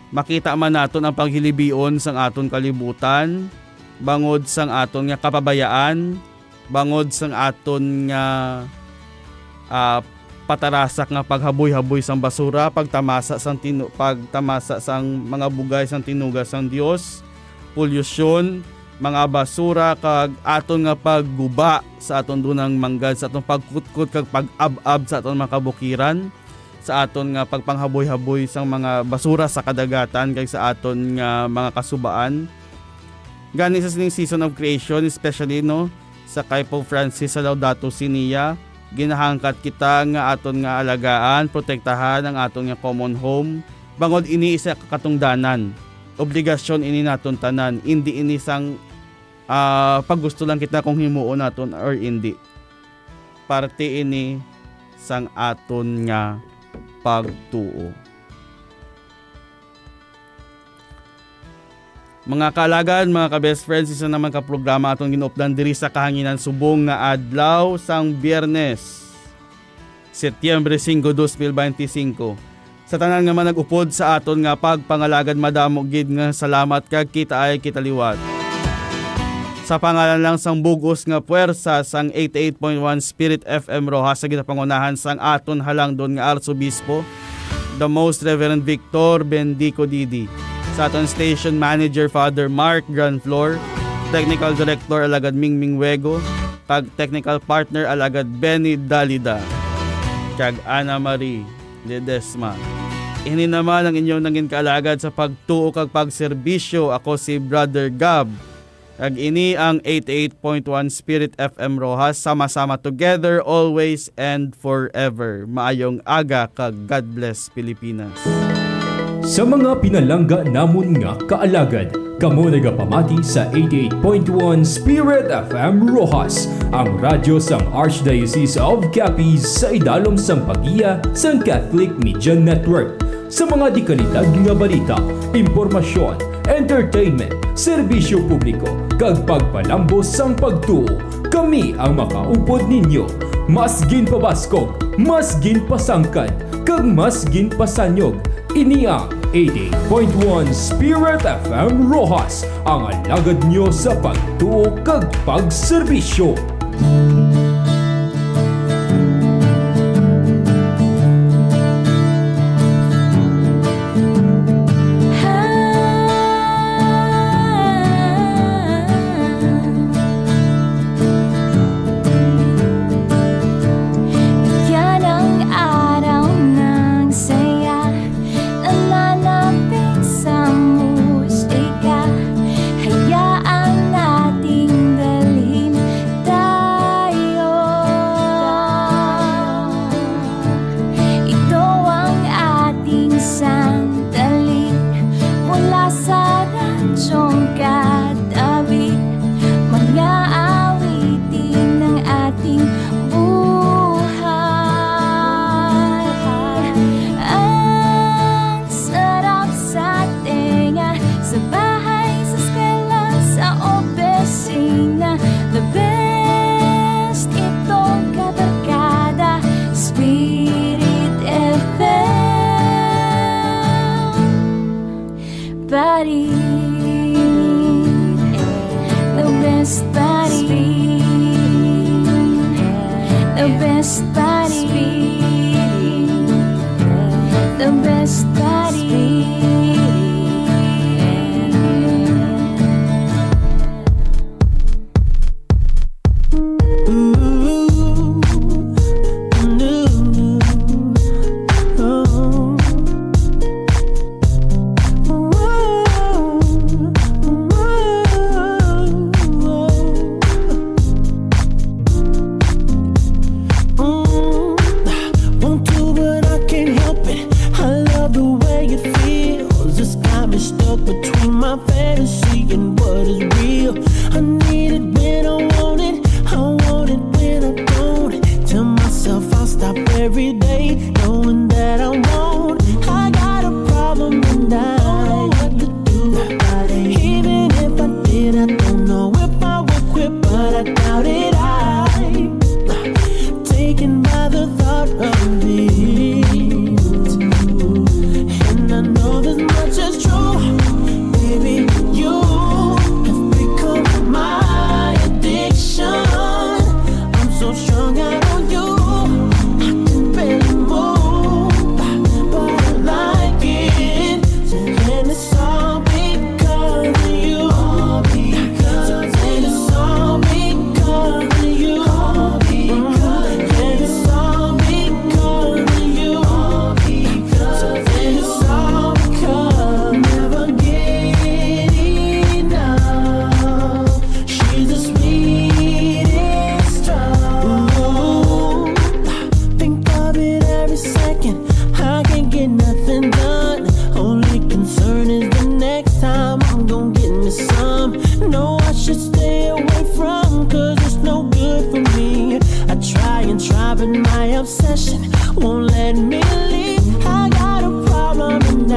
makita man naton ang paghilibion sang aton kalibutan, bangod sang aton nga kapabayaan, bangod sang aton nga, ah, patarasak nga paghaboy-haboy sang basura, pagtamasa sang tinu-, pagtamasa sang mga bugay sang tinuga sang Dios, polusyon, mga basura, kag aton nga pagguba sa aton dunang manggad, sa aton pagkutkot kag pag-ab-ab sa aton mga kabukiran, sa aton nga pagpanghaboy-haboy sang mga basura sa kadagatan kag sa aton nga mga kasubaan. Gani sa sining season of creation, especially, no, sa kay Pope Francis sa Laudato Si Nia, ginahangkat kita nga aton nga alagaan, protektahan ang aton nga common home, bangod ini isa ka katungdanan. Obligasyon ini naton tanan, indi ini sang, ah, paggusto lang kita kung himuon naton or indi. Parte ini sang aton nga pagtuo. Mga kaalagad, mga ka-best friends, isa naman ka programa aton ginupdan diri sa kahanginan subong nga adlaw sang Biyernes, Setyembre singko, dos mil bente singko. Sa tanan nga manag-upod sa aton nga pagpangalagad, madamo gid nga salamat kag kita ay kita liwat. Sa pangalan lang sang bug-os nga puwersa sang eighty-eight point one Spirit F M Roxas, sa ginapangunahan sang aton halangdon nga Arsobispo, the Most Reverend Victor Bendico Didi, sa aton station manager, Father Mark Granflor, technical director, Alagad Mingming Wego, kag technical partner, Alagad Benny Dalida, kag Ana Marie Ledesma. Ini naman ang inyong nangin kaalagad sa pagtuo kag pagserbisyo. Ako si Brother Gab. Kag ini ang eighty-eight point one Spirit F M Roxas, sama-sama together, always and forever. Maayong aga kag God bless Pilipinas. Sa mga pinalangga namon nga kaalagad, kamo nagapamati sa eighty-eight point one Spirit F M Roxas, ang radyo sang Archdiocese of Capiz sa idalom sang paggiya sang Catholic Media Network. Sa mga dikalidad nga balita, impormasyon, entertainment, serbisyo publiko, kag pagpalambo sang pagtuo, kami ang makaupod ninyo. Mas ginpabaskog, mas ginpasangkad, kag mas ginpasanyog. Ini ang eighty-eight point one Spirit F M Roxas, ang alagad nyo sa pagtuo kag pagserbisyo. Yan ang araw ng saya, nananapit sa musika. Hayaan nating dalhin tayo. Ito ang ating sandali mula sa radyong katabi. Mga awitin ng ating buhay. Ang sarap sa tenga, sa bahay, sa eskwela, sa opisina. The best itong kabarkada, Spirit F M. Buddy, the best buddy, the best buddy, the best buddy. Mm, want to, but I can't help it. I love the My fantasy and what is real. I need it when I want it. I want it when I don't. Tell myself I'll stop every day, knowing that I won't. I got a problem and I don't know what to do about it. Even if I did, I don't know if I would quit, but I doubt it. I taken by the thought of it. And I know this much is true, baby. You have become my addiction. I'm so strung out on you, I can barely move, but I like it. And it's all because of you. All because of you. It's all because of you. All because of you. And it's all because of you. All because of you. It's all because never get enough. She's the sweetest drug. Think of it every second. I can't get nothing done. Only concern is the next time I'm gonna get me some. No, I should stay away from, 'cause it's no good for me. I try and try, but my obsession won't let me leave. I got a problem and I